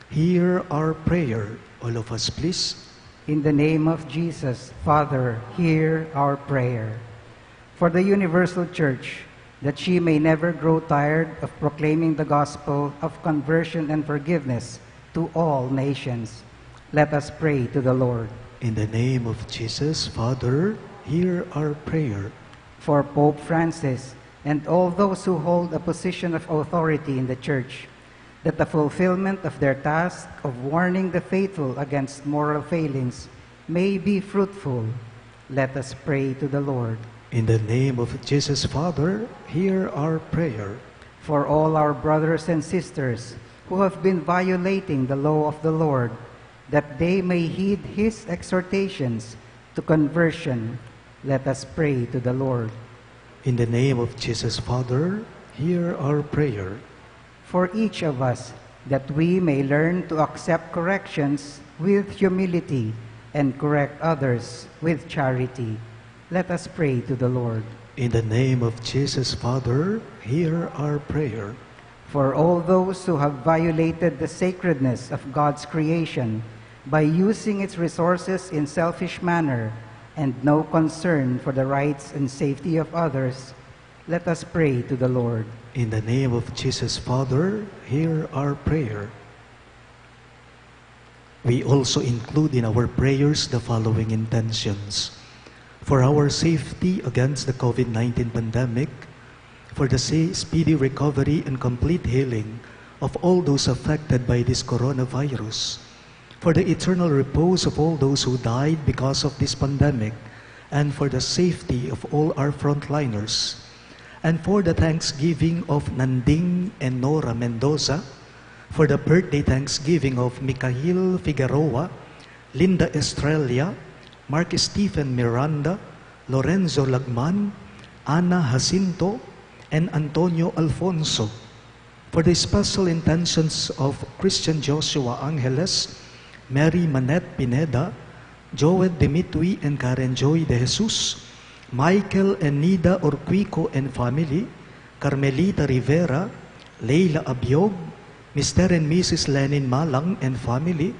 hear our prayer." All of us, please. In the name of Jesus, Father, hear our prayer. For the universal church, that she may never grow tired of proclaiming the gospel of conversion and forgiveness to all nations, let us pray to the Lord. In the name of Jesus, Father, hear our prayer. For Pope Francis and all those who hold a position of authority in the church, that the fulfillment of their task of warning the faithful against moral failings may be fruitful, let us pray to the Lord. In the name of Jesus, Father, hear our prayer. For all our brothers and sisters who have been violating the law of the Lord, that they may heed his exhortations to conversion, let us pray to the Lord. In the name of Jesus, Father, hear our prayer. For each of us, that we may learn to accept corrections with humility and correct others with charity, let us pray to the Lord. In the name of Jesus, Father, hear our prayer. For all those who have violated the sacredness of God's creation by using its resources in selfish manner and no concern for the rights and safety of others, let us pray to the Lord. In the name of Jesus, Father, hear our prayer. We also include in our prayers the following intentions: for our safety against the COVID nineteen pandemic, for the sa-, speedy recovery and complete healing of all those affected by this coronavirus, for the eternal repose of all those who died because of this pandemic, and for the safety of all our frontliners, and for the thanksgiving of Nanding and Nora Mendoza, for the birthday thanksgiving of Mikhail Figueroa, Linda Estrella, Mark Stephen Miranda, Lorenzo Lagman, Ana Jacinto, and Antonio Alfonso, for the special intentions of Christian Joshua Angeles, Mary Manette Pineda, Joel Dimitri and Karen Joy De Jesus, Michael and Nida Orquico and family, Carmelita Rivera, Leila Abiog, Mister and Missus Lenin Malang and family,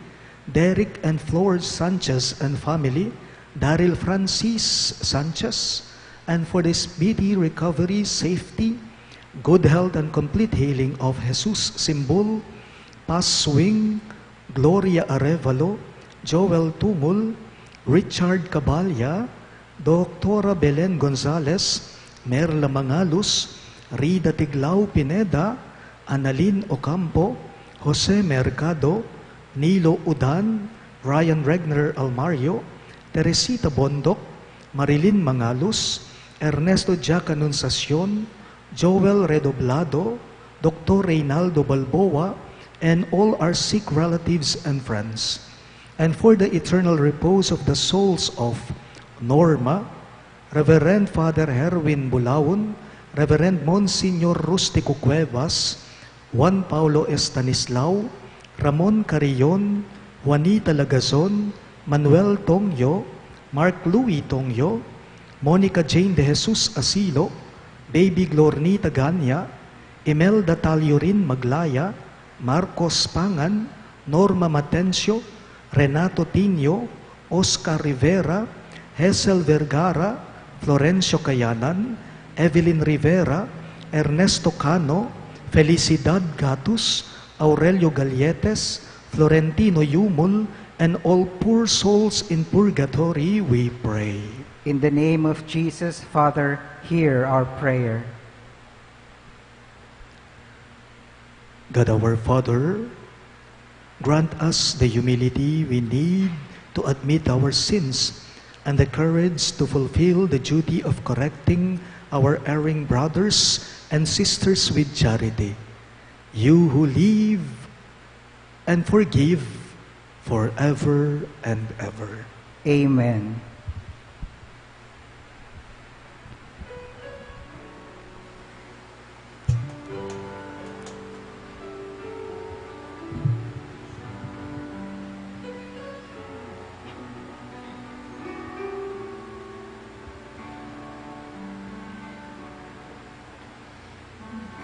Derek and Flor Sanchez and family, Daryl Francis Sanchez, and for the speedy recovery, safety, good health, and complete healing of Jesus Simbul, Paz Swing, Gloria Arevalo, Joel Tumul, Richard Cabalya, Doktora Belen Gonzalez, Merla Mangalus, Rida Tiglao Pineda, Annalyn Ocampo, Jose Mercado, Nilo Udan, Ryan Regner Almario, Teresita Bondoc, Marilyn Mangalus, Ernesto Jack Anunciacion, Joel Redoblado, Doctor Reynaldo Balboa, and all our sick relatives and friends, and for the eternal repose of the souls of Norma, Reverend Father Herwin Bulaon, Reverend Monsignor Rustico Cuevas, Juan Paulo Estanislao, Ramon Carrion, Juanita Lagazon, Manuel Tongyo, Mark Louis Tongyo, Monica Jane De Jesus Asilo, Baby Glornita Gania, Imelda Taliorin Maglaya, Marcos Pangan, Norma Matencio, Renato Tinio, Oscar Rivera, Hazel Vergara, Florencio Kayanan, Evelyn Rivera, Ernesto Cano, Felicidad Gatus, Aurelio Galletes, Florentino Yumul, and all poor souls in purgatory, we pray. In the name of Jesus, Father, hear our prayer. God our Father, Grant us the humility we need to admit our sins and the courage to fulfill the duty of correcting our erring brothers and sisters with charity. You who live and forgive forever and ever. Amen.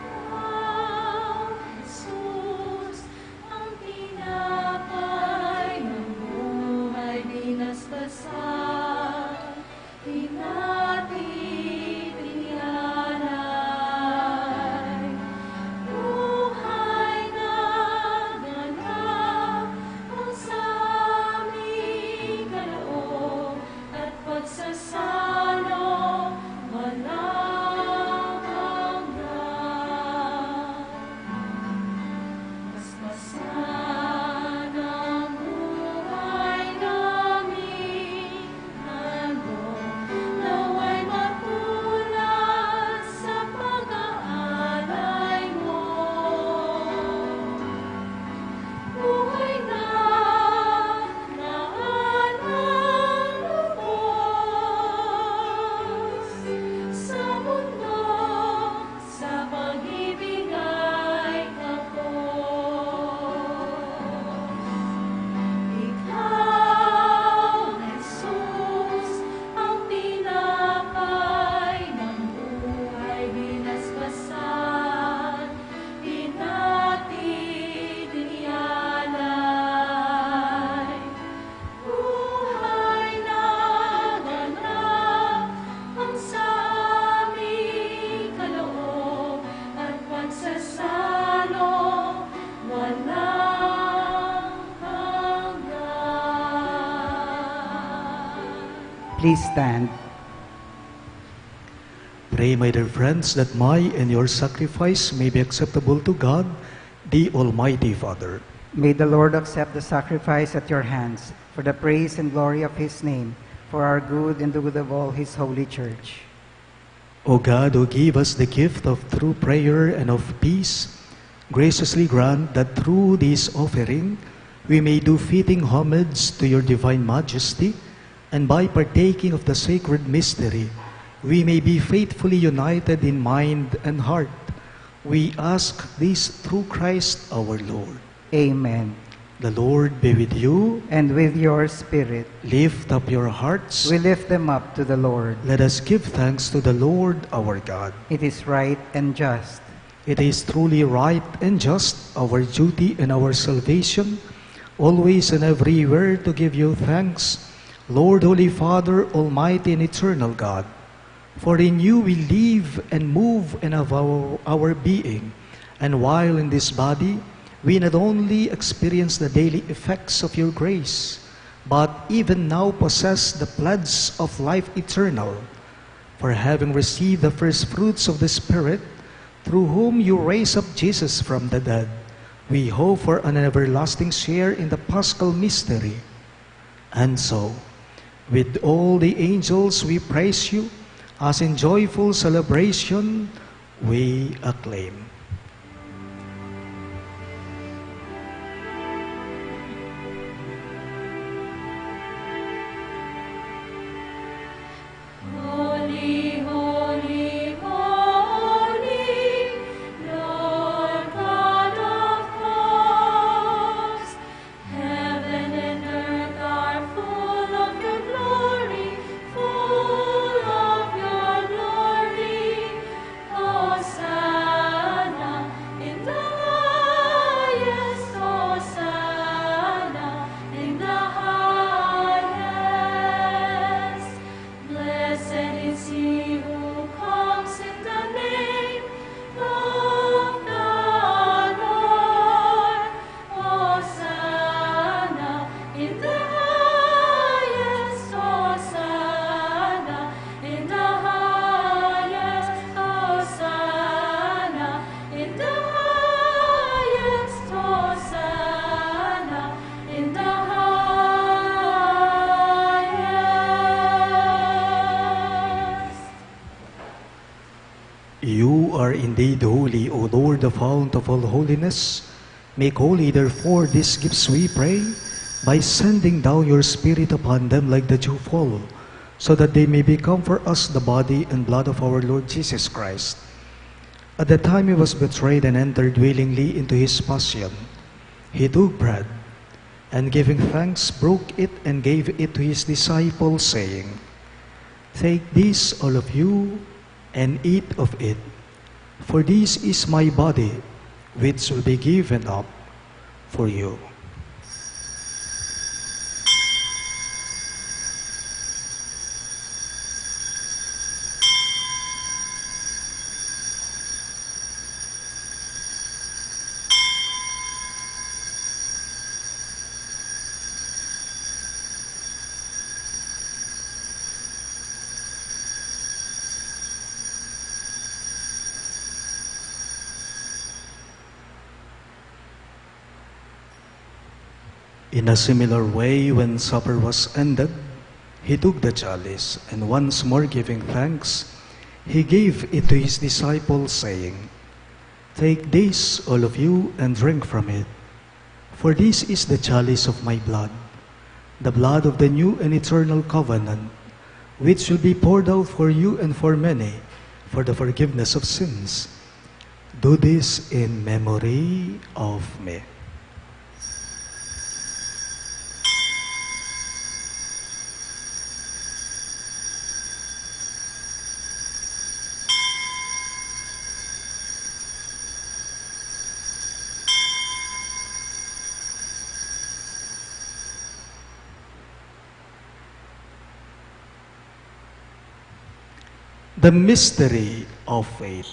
Ikaw, Jesus, ang tinapay ng buhay binasbasan, hinati't inialay. Buhay na ganap ang saming kaloob at pagsasalo walang hanggan. Basbasan ang buhay naming handog, nawa'y matulad sa pag-aalay mo. Buhay na lahat ng lubos sa mundo, sa pag-ibig ay kapos. Ikaw, Jesus, ang tinapay ng buhay binasbasan, hinati't inialay. Buhay na ganap ang saming kaloob at pagsasalo walang hanggan. Please stand. Pray, my dear friends, that my and your sacrifice may be acceptable to God, the Almighty Father. May the Lord accept the sacrifice at your hands for the praise and glory of his name, for our good and the good of all his holy church. O God, who gave us the gift of true prayer and of peace, graciously grant that through this offering we may do fitting homage to your divine majesty, and by partaking of the sacred mystery, we may be faithfully united in mind and heart. We ask this through Christ our Lord. Amen. The Lord be with you. And with your spirit. Lift up your hearts. We lift them up to the Lord. Let us give thanks to the Lord our God. It is right and just. It is truly right and just, our duty and our salvation, always and everywhere to give you thanks, Lord, Holy Father, Almighty and Eternal God. For in you we live and move and have our, our being. And while in this body, we not only experience the daily effects of your grace, but even now possess the pledge of life eternal. For having received the first fruits of the Spirit, through whom you raised up Jesus from the dead, we hope for an everlasting share in the Paschal mystery. And so, with all the angels we praise you, as in joyful celebration we acclaim. Holy, holy, holy, Lord God of hosts, heaven and earth are full of your glory, full of your glory. Hosanna. Indeed holy, O Lord, the fount of all holiness, make holy, therefore, these gifts, we pray, by sending down your Spirit upon them like the dewfall, so that they may become for us the body and blood of our Lord Jesus Christ. At the time he was betrayed and entered willingly into his passion, he took bread, and giving thanks, broke it and gave it to his disciples, saying, "Take this, all of you, and eat of it, for this is my body, which will be given up for you." In a similar way, when supper was ended, he took the chalice, and once more giving thanks, he gave it to his disciples, saying, "Take this, all of you, and drink from it. For this is the chalice of my blood, the blood of the new and eternal covenant, which will be poured out for you and for many for the forgiveness of sins. Do this in memory of me." The mystery of faith.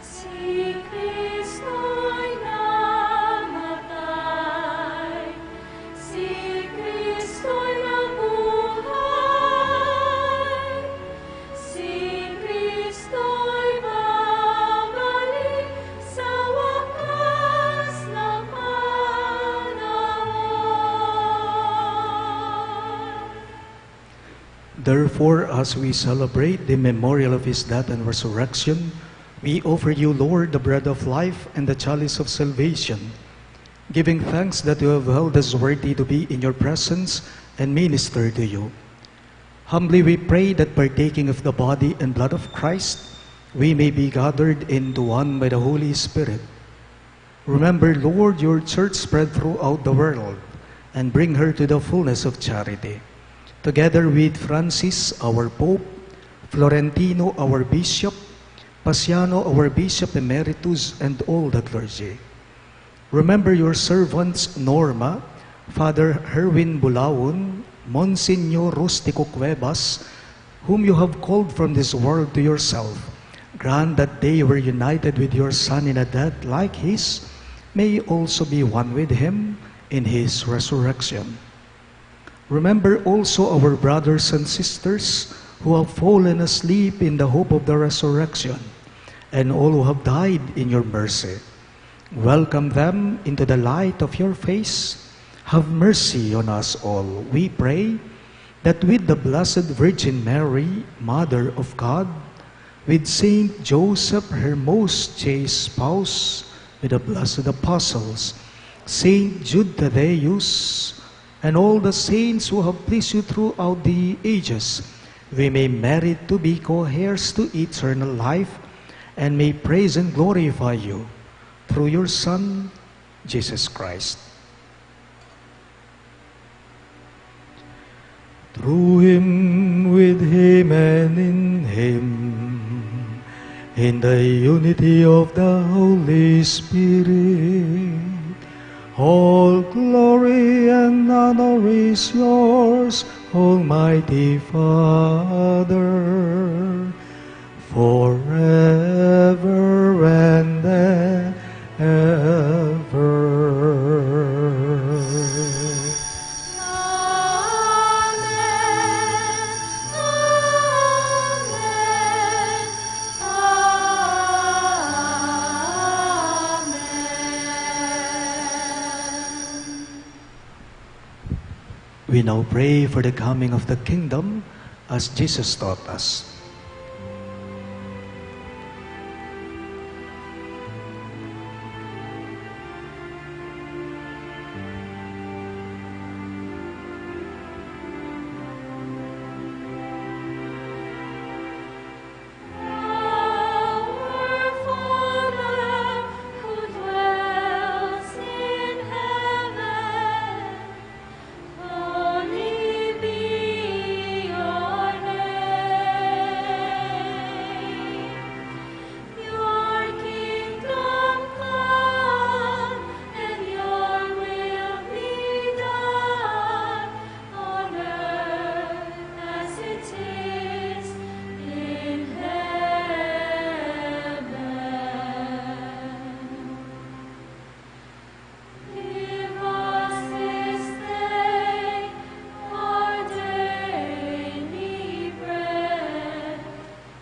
Si Kristo'y namatay, si Kristo'y nabuhay, si Kristo'y babalik sa wakas ng panahon. Therefore, as we celebrate the memorial of his death and resurrection, we offer you, Lord, the bread of life and the chalice of salvation, giving thanks that you have held us worthy to be in your presence and minister to you. Humbly we pray that, partaking of the body and blood of Christ, we may be gathered into one by the Holy Spirit. Remember, Lord, your church spread throughout the world, and bring her to the fullness of charity, together with Francis, our Pope, Florentino, our Bishop, Paciano, our Bishop Emeritus, and all the clergy. Remember your servants Norma, Father Herwin Bulaon, Monsignor Rustico Cuevas, whom you have called from this world to yourself. Grant that they were united with your Son in a death like his, may also be one with him in his resurrection. Remember also our brothers and sisters who have fallen asleep in the hope of the resurrection, and all who have died in your mercy. Welcome them into the light of your face. Have mercy on us all, we pray, that with the Blessed Virgin Mary, Mother of God, with Saint Joseph, her most chaste spouse, with the blessed apostles, Saint Jude Thaddeus, and all the saints who have pleased you throughout the ages, we may merit to be co-heirs to eternal life, and may praise and glorify you through your Son, Jesus Christ. Through him, with him, and in him, in the unity of the Holy Spirit, all glory and honor is yours, Almighty Father, forever and ever. We now pray for the coming of the kingdom as Jesus taught us. Our Father, who dwells in heaven, holy be your name. Your kingdom come, and your will be done on earth as it is in heaven. Give us this day our daily bread.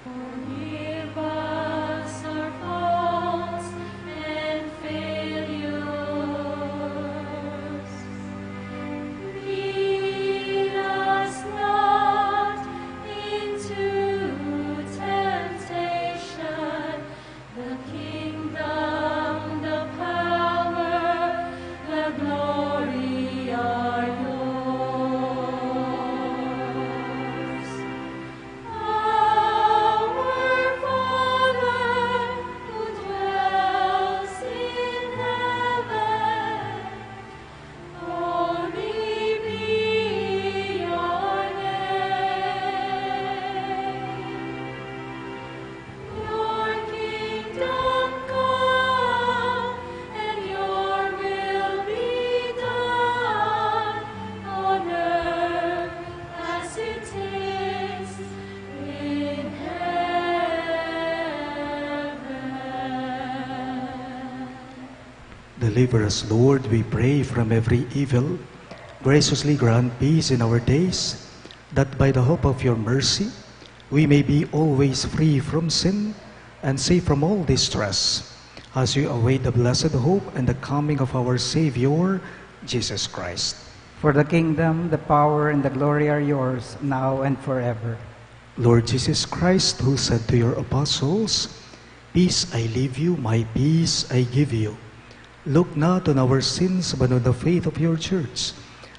Forgive us our faults and failures. Lead us not into temptation, the kingdom, the power, the glory are yours. Our Father, who dwells in heaven, holy be your name. Your kingdom come, and your will be done on earth as it is in heaven. Deliver us, Lord, we pray, from every evil. Graciously grant peace in our days, that by the hope of your mercy we may be always free from sin and safe from all distress, as we await the blessed hope and the coming of our Savior, Jesus Christ. For the kingdom, the power, and the glory are yours, now and forever. Lord Jesus Christ, who said to your apostles, "Peace I leave you, my peace I give you," look not on our sins, but on the faith of your church,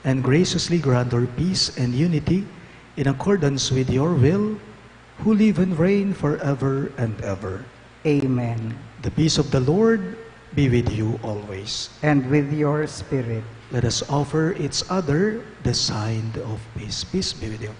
and graciously grant her peace and unity in accordance with your will, who live and reign forever and ever. Amen. The peace of the Lord be with you always. And with your spirit. Let us offer each other the sign of peace. Peace be with you.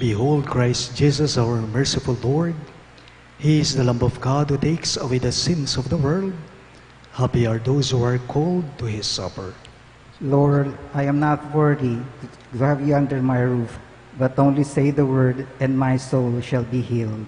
Behold Christ Jesus, our merciful Lord. He is the Lamb of God who takes away the sins of the world. Happy are those who are called to his supper. Lord, I am not worthy to have you under my roof, but only say the word, and my soul shall be healed.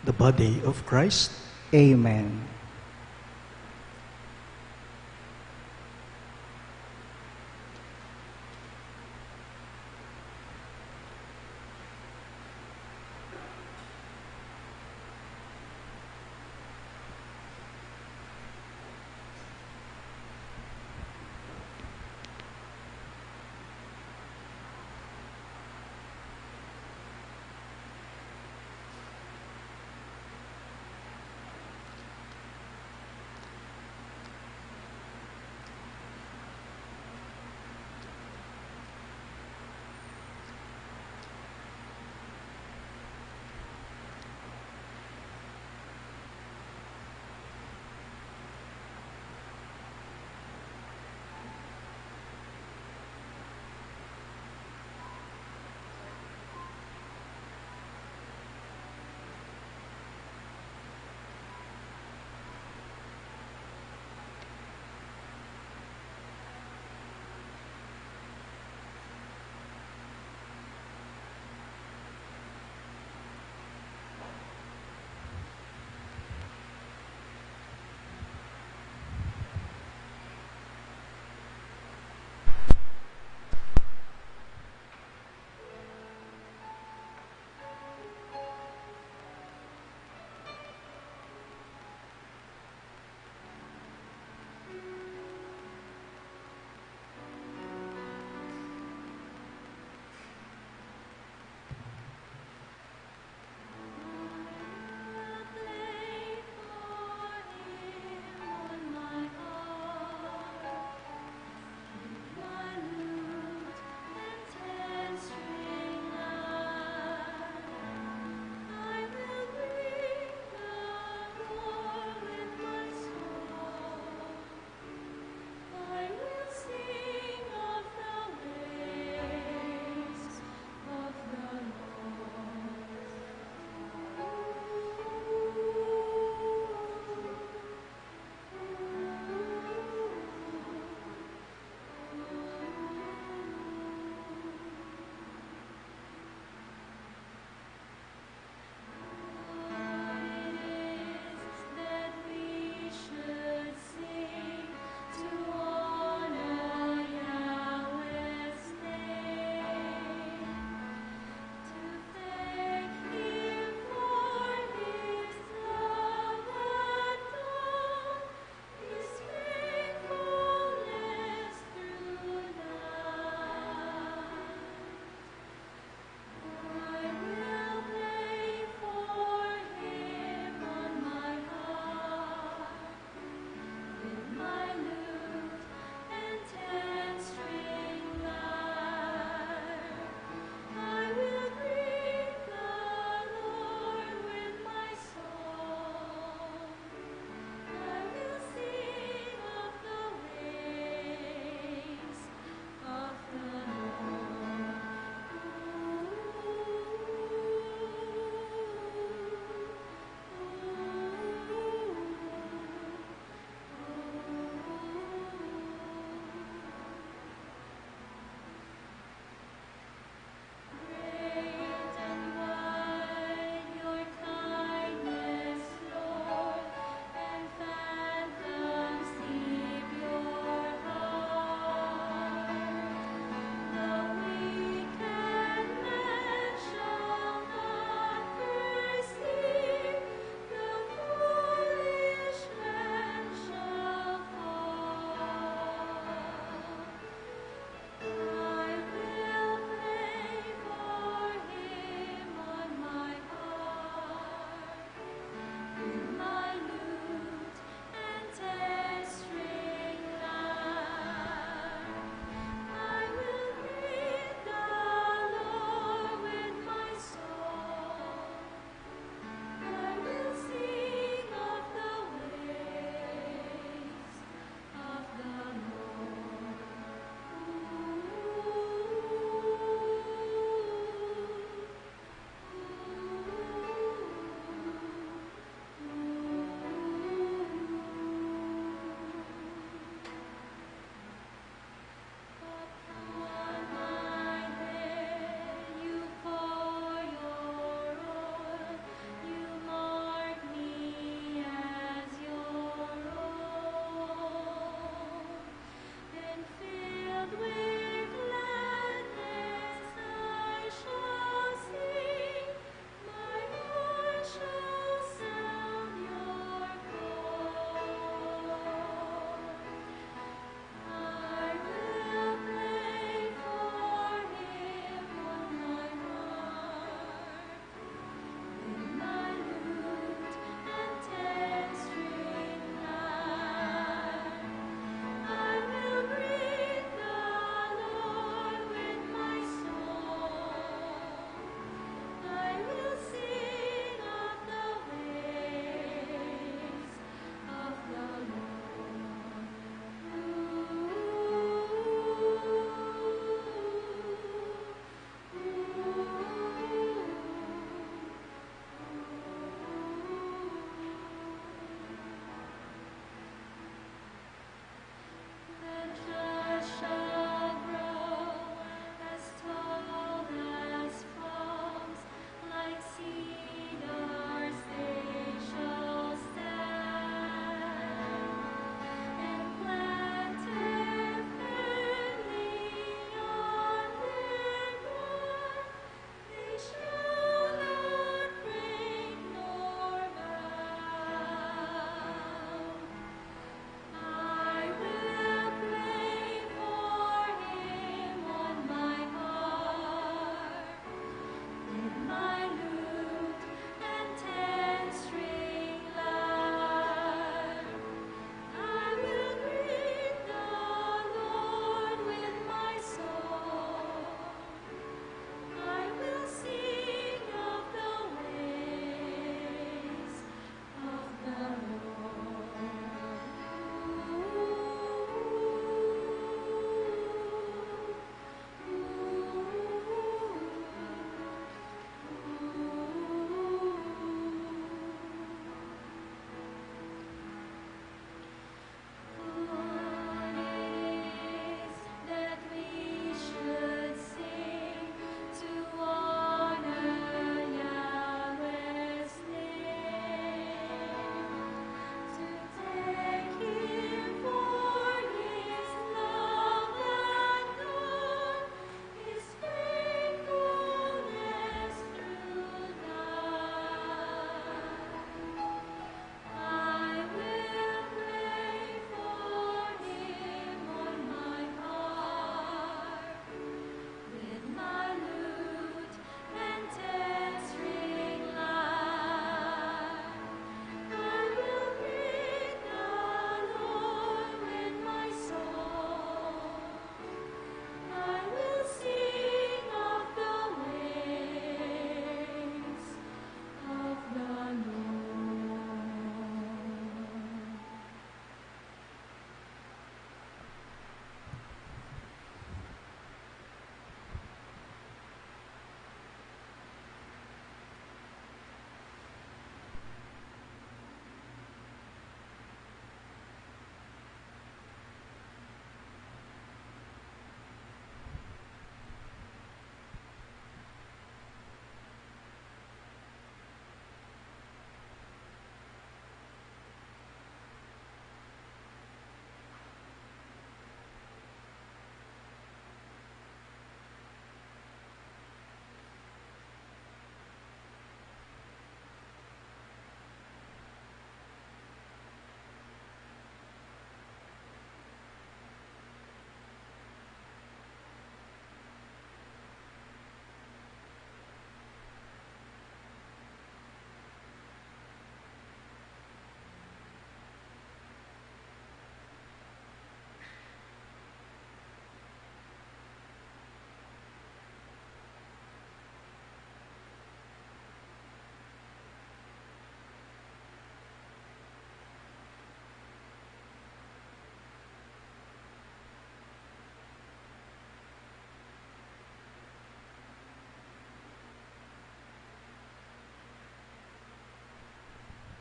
The body of Christ. Amen.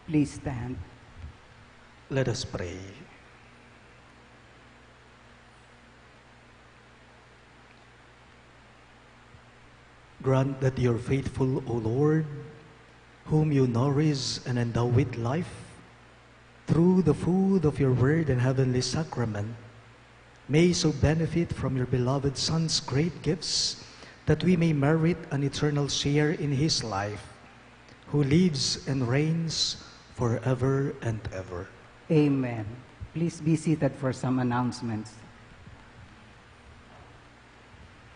Please stand. Let us pray. Grant that your faithful, O Lord, whom you nourish and endow with life, through the food of your word and heavenly sacrament, may so benefit from your beloved Son's great gifts that we may merit an eternal share in his life, who lives and reigns forever and ever. Amen. Please be seated for some announcements.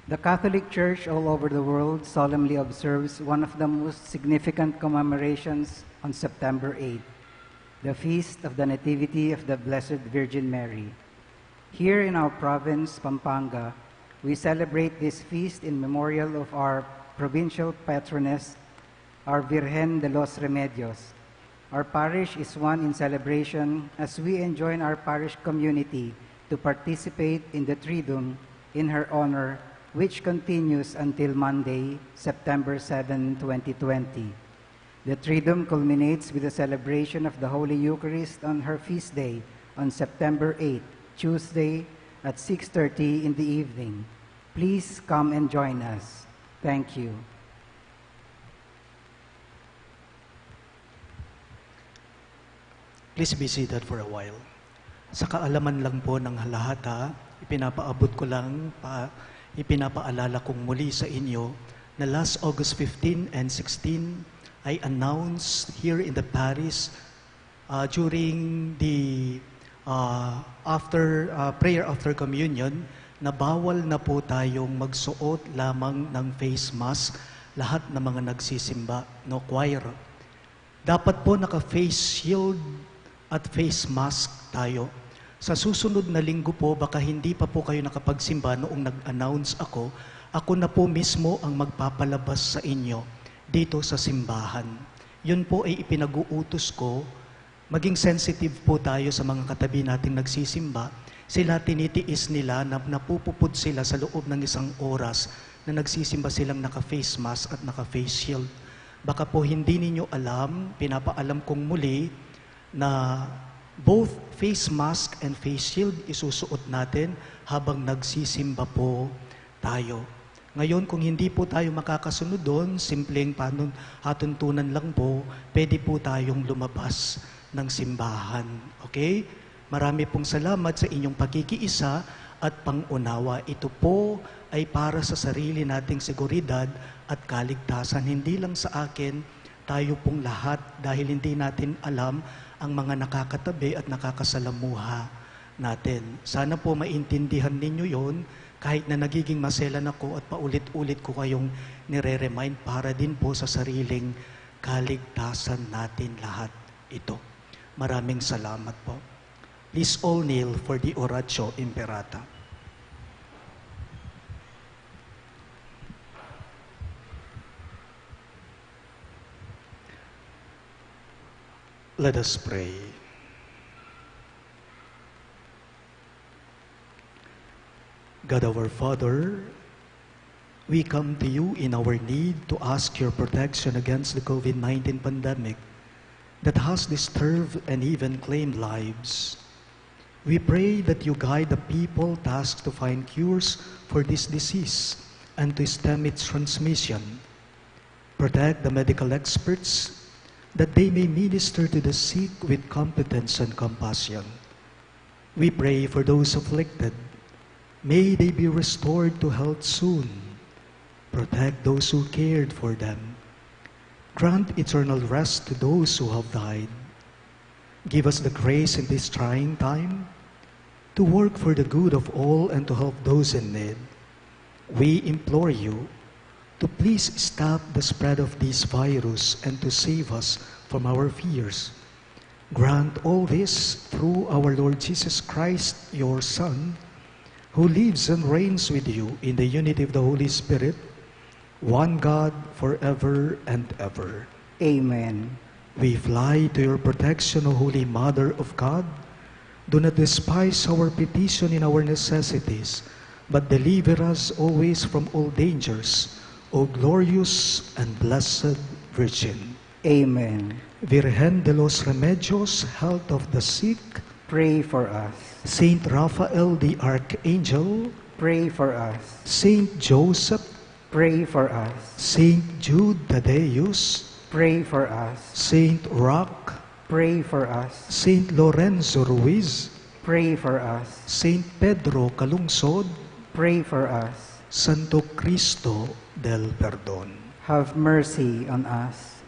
The Catholic Church all over the world solemnly observes one of the most significant commemorations on September eighth, the Feast of the Nativity of the Blessed Virgin Mary. Here in our province, Pampanga, we celebrate this feast in memorial of our provincial patroness, our Virgen de los Remedios. Our parish is one in celebration as we enjoin our parish community to participate in the Triduum in her honor, which continues until Monday, September seven, twenty twenty. The Triduum culminates with the celebration of the Holy Eucharist on her feast day on September eighth, Tuesday, at six thirty in the evening. Please come and join us. Thank you. Please be seated for a while. Sa kaalaman lang po ng lahat, ha, ipinapaabot ko lang, pa, ipinapaalala kong muli sa inyo na last August fifteen and sixteen, I announced here in the parish, uh, during the, uh, after, uh, prayer after communion, na bawal na po tayong magsuot lamang ng face mask lahat ng mga nagsisimba, no, choir. Dapat po naka-face shield at face mask tayo. Sa susunod na linggo po, baka hindi pa po kayo nakapagsimba noong nag-announce ako, ako na po mismo ang magpapalabas sa inyo dito sa simbahan. Yun po ay ipinag-uutos ko. Maging sensitive po tayo sa mga katabi nating nagsisimba. Sila, tinitiis nila na napupupud sila sa loob ng isang oras na nagsisimba silang naka-face mask at naka-face shield. Baka po hindi ninyo alam, pinapaalam kong muli na both face mask and face shield isusuot natin habang nagsisimba po tayo. Ngayon, kung hindi po tayo makakasunod doon, simpleng panun-, hatuntunan lang po, pwede po tayong lumabas ng simbahan. Okay? Marami pong salamat sa inyong pakikiisa at pangunawa. Ito po ay para sa sarili nating seguridad at kaligtasan, hindi lang sa akin, tayo pong lahat, dahil hindi natin alam ang mga nakakatabi at nakakasalamuha natin. Sana po maintindihan ninyo yon, kahit na nagiging maselan ako at paulit-ulit ko kayong nire-remind para din po sa sariling kaligtasan natin lahat ito. Maraming salamat po. Please all kneel for the Oratio Imperata. Let us pray. God our Father, we come to you in our need to ask your protection against the COVID nineteen pandemic that has disturbed and even claimed lives. We pray that you guide the people tasked to find cures for this disease and to stem its transmission. Protect the medical experts that they may minister to the sick with competence and compassion. We pray for those afflicted. May they be restored to health soon. Protect those who cared for them. Grant eternal rest to those who have died. Give us the grace in this trying time to work for the good of all and to help those in need. We implore you to please stop the spread of this virus and to save us from our fears. Grant all this through our Lord Jesus Christ, your Son, who lives and reigns with you in the unity of the Holy Spirit, one God, forever and ever. Amen. We fly to your protection, O Holy Mother of God. Do not despise our petition in our necessities, but deliver us always from all dangers, O glorious and blessed Virgin. Amen. Virgen de los Remedios, Health of the Sick, pray for us. Saint Raphael the Archangel, pray for us. Saint Joseph, pray for us. Saint Jude Thaddeus, pray for us. Saint Roch, pray for us. Saint Lorenzo Ruiz, pray for us. Saint Pedro Calungsod, pray for us. Santo Cristo del Perdon, have mercy on us.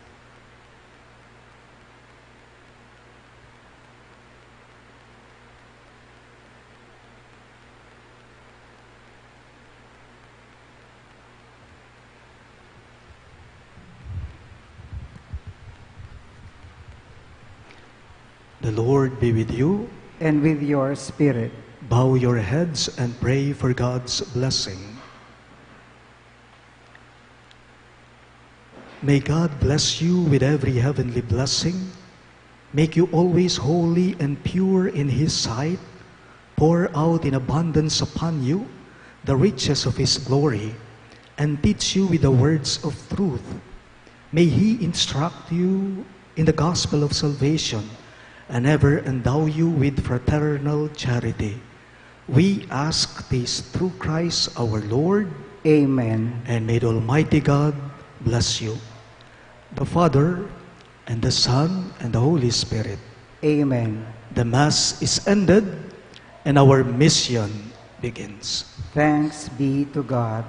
The Lord be with you. And with your spirit. Bow your heads and pray for God's blessing. May God bless you with every heavenly blessing, make you always holy and pure in His sight, pour out in abundance upon you the riches of His glory, and teach you with the words of truth. May He instruct you in the gospel of salvation and ever endow you with fraternal charity. We ask this through Christ our Lord. Amen. And may the Almighty God bless you, the Father, and the Son, and the Holy Spirit. Amen. The Mass is ended, and our mission begins. Thanks be to God.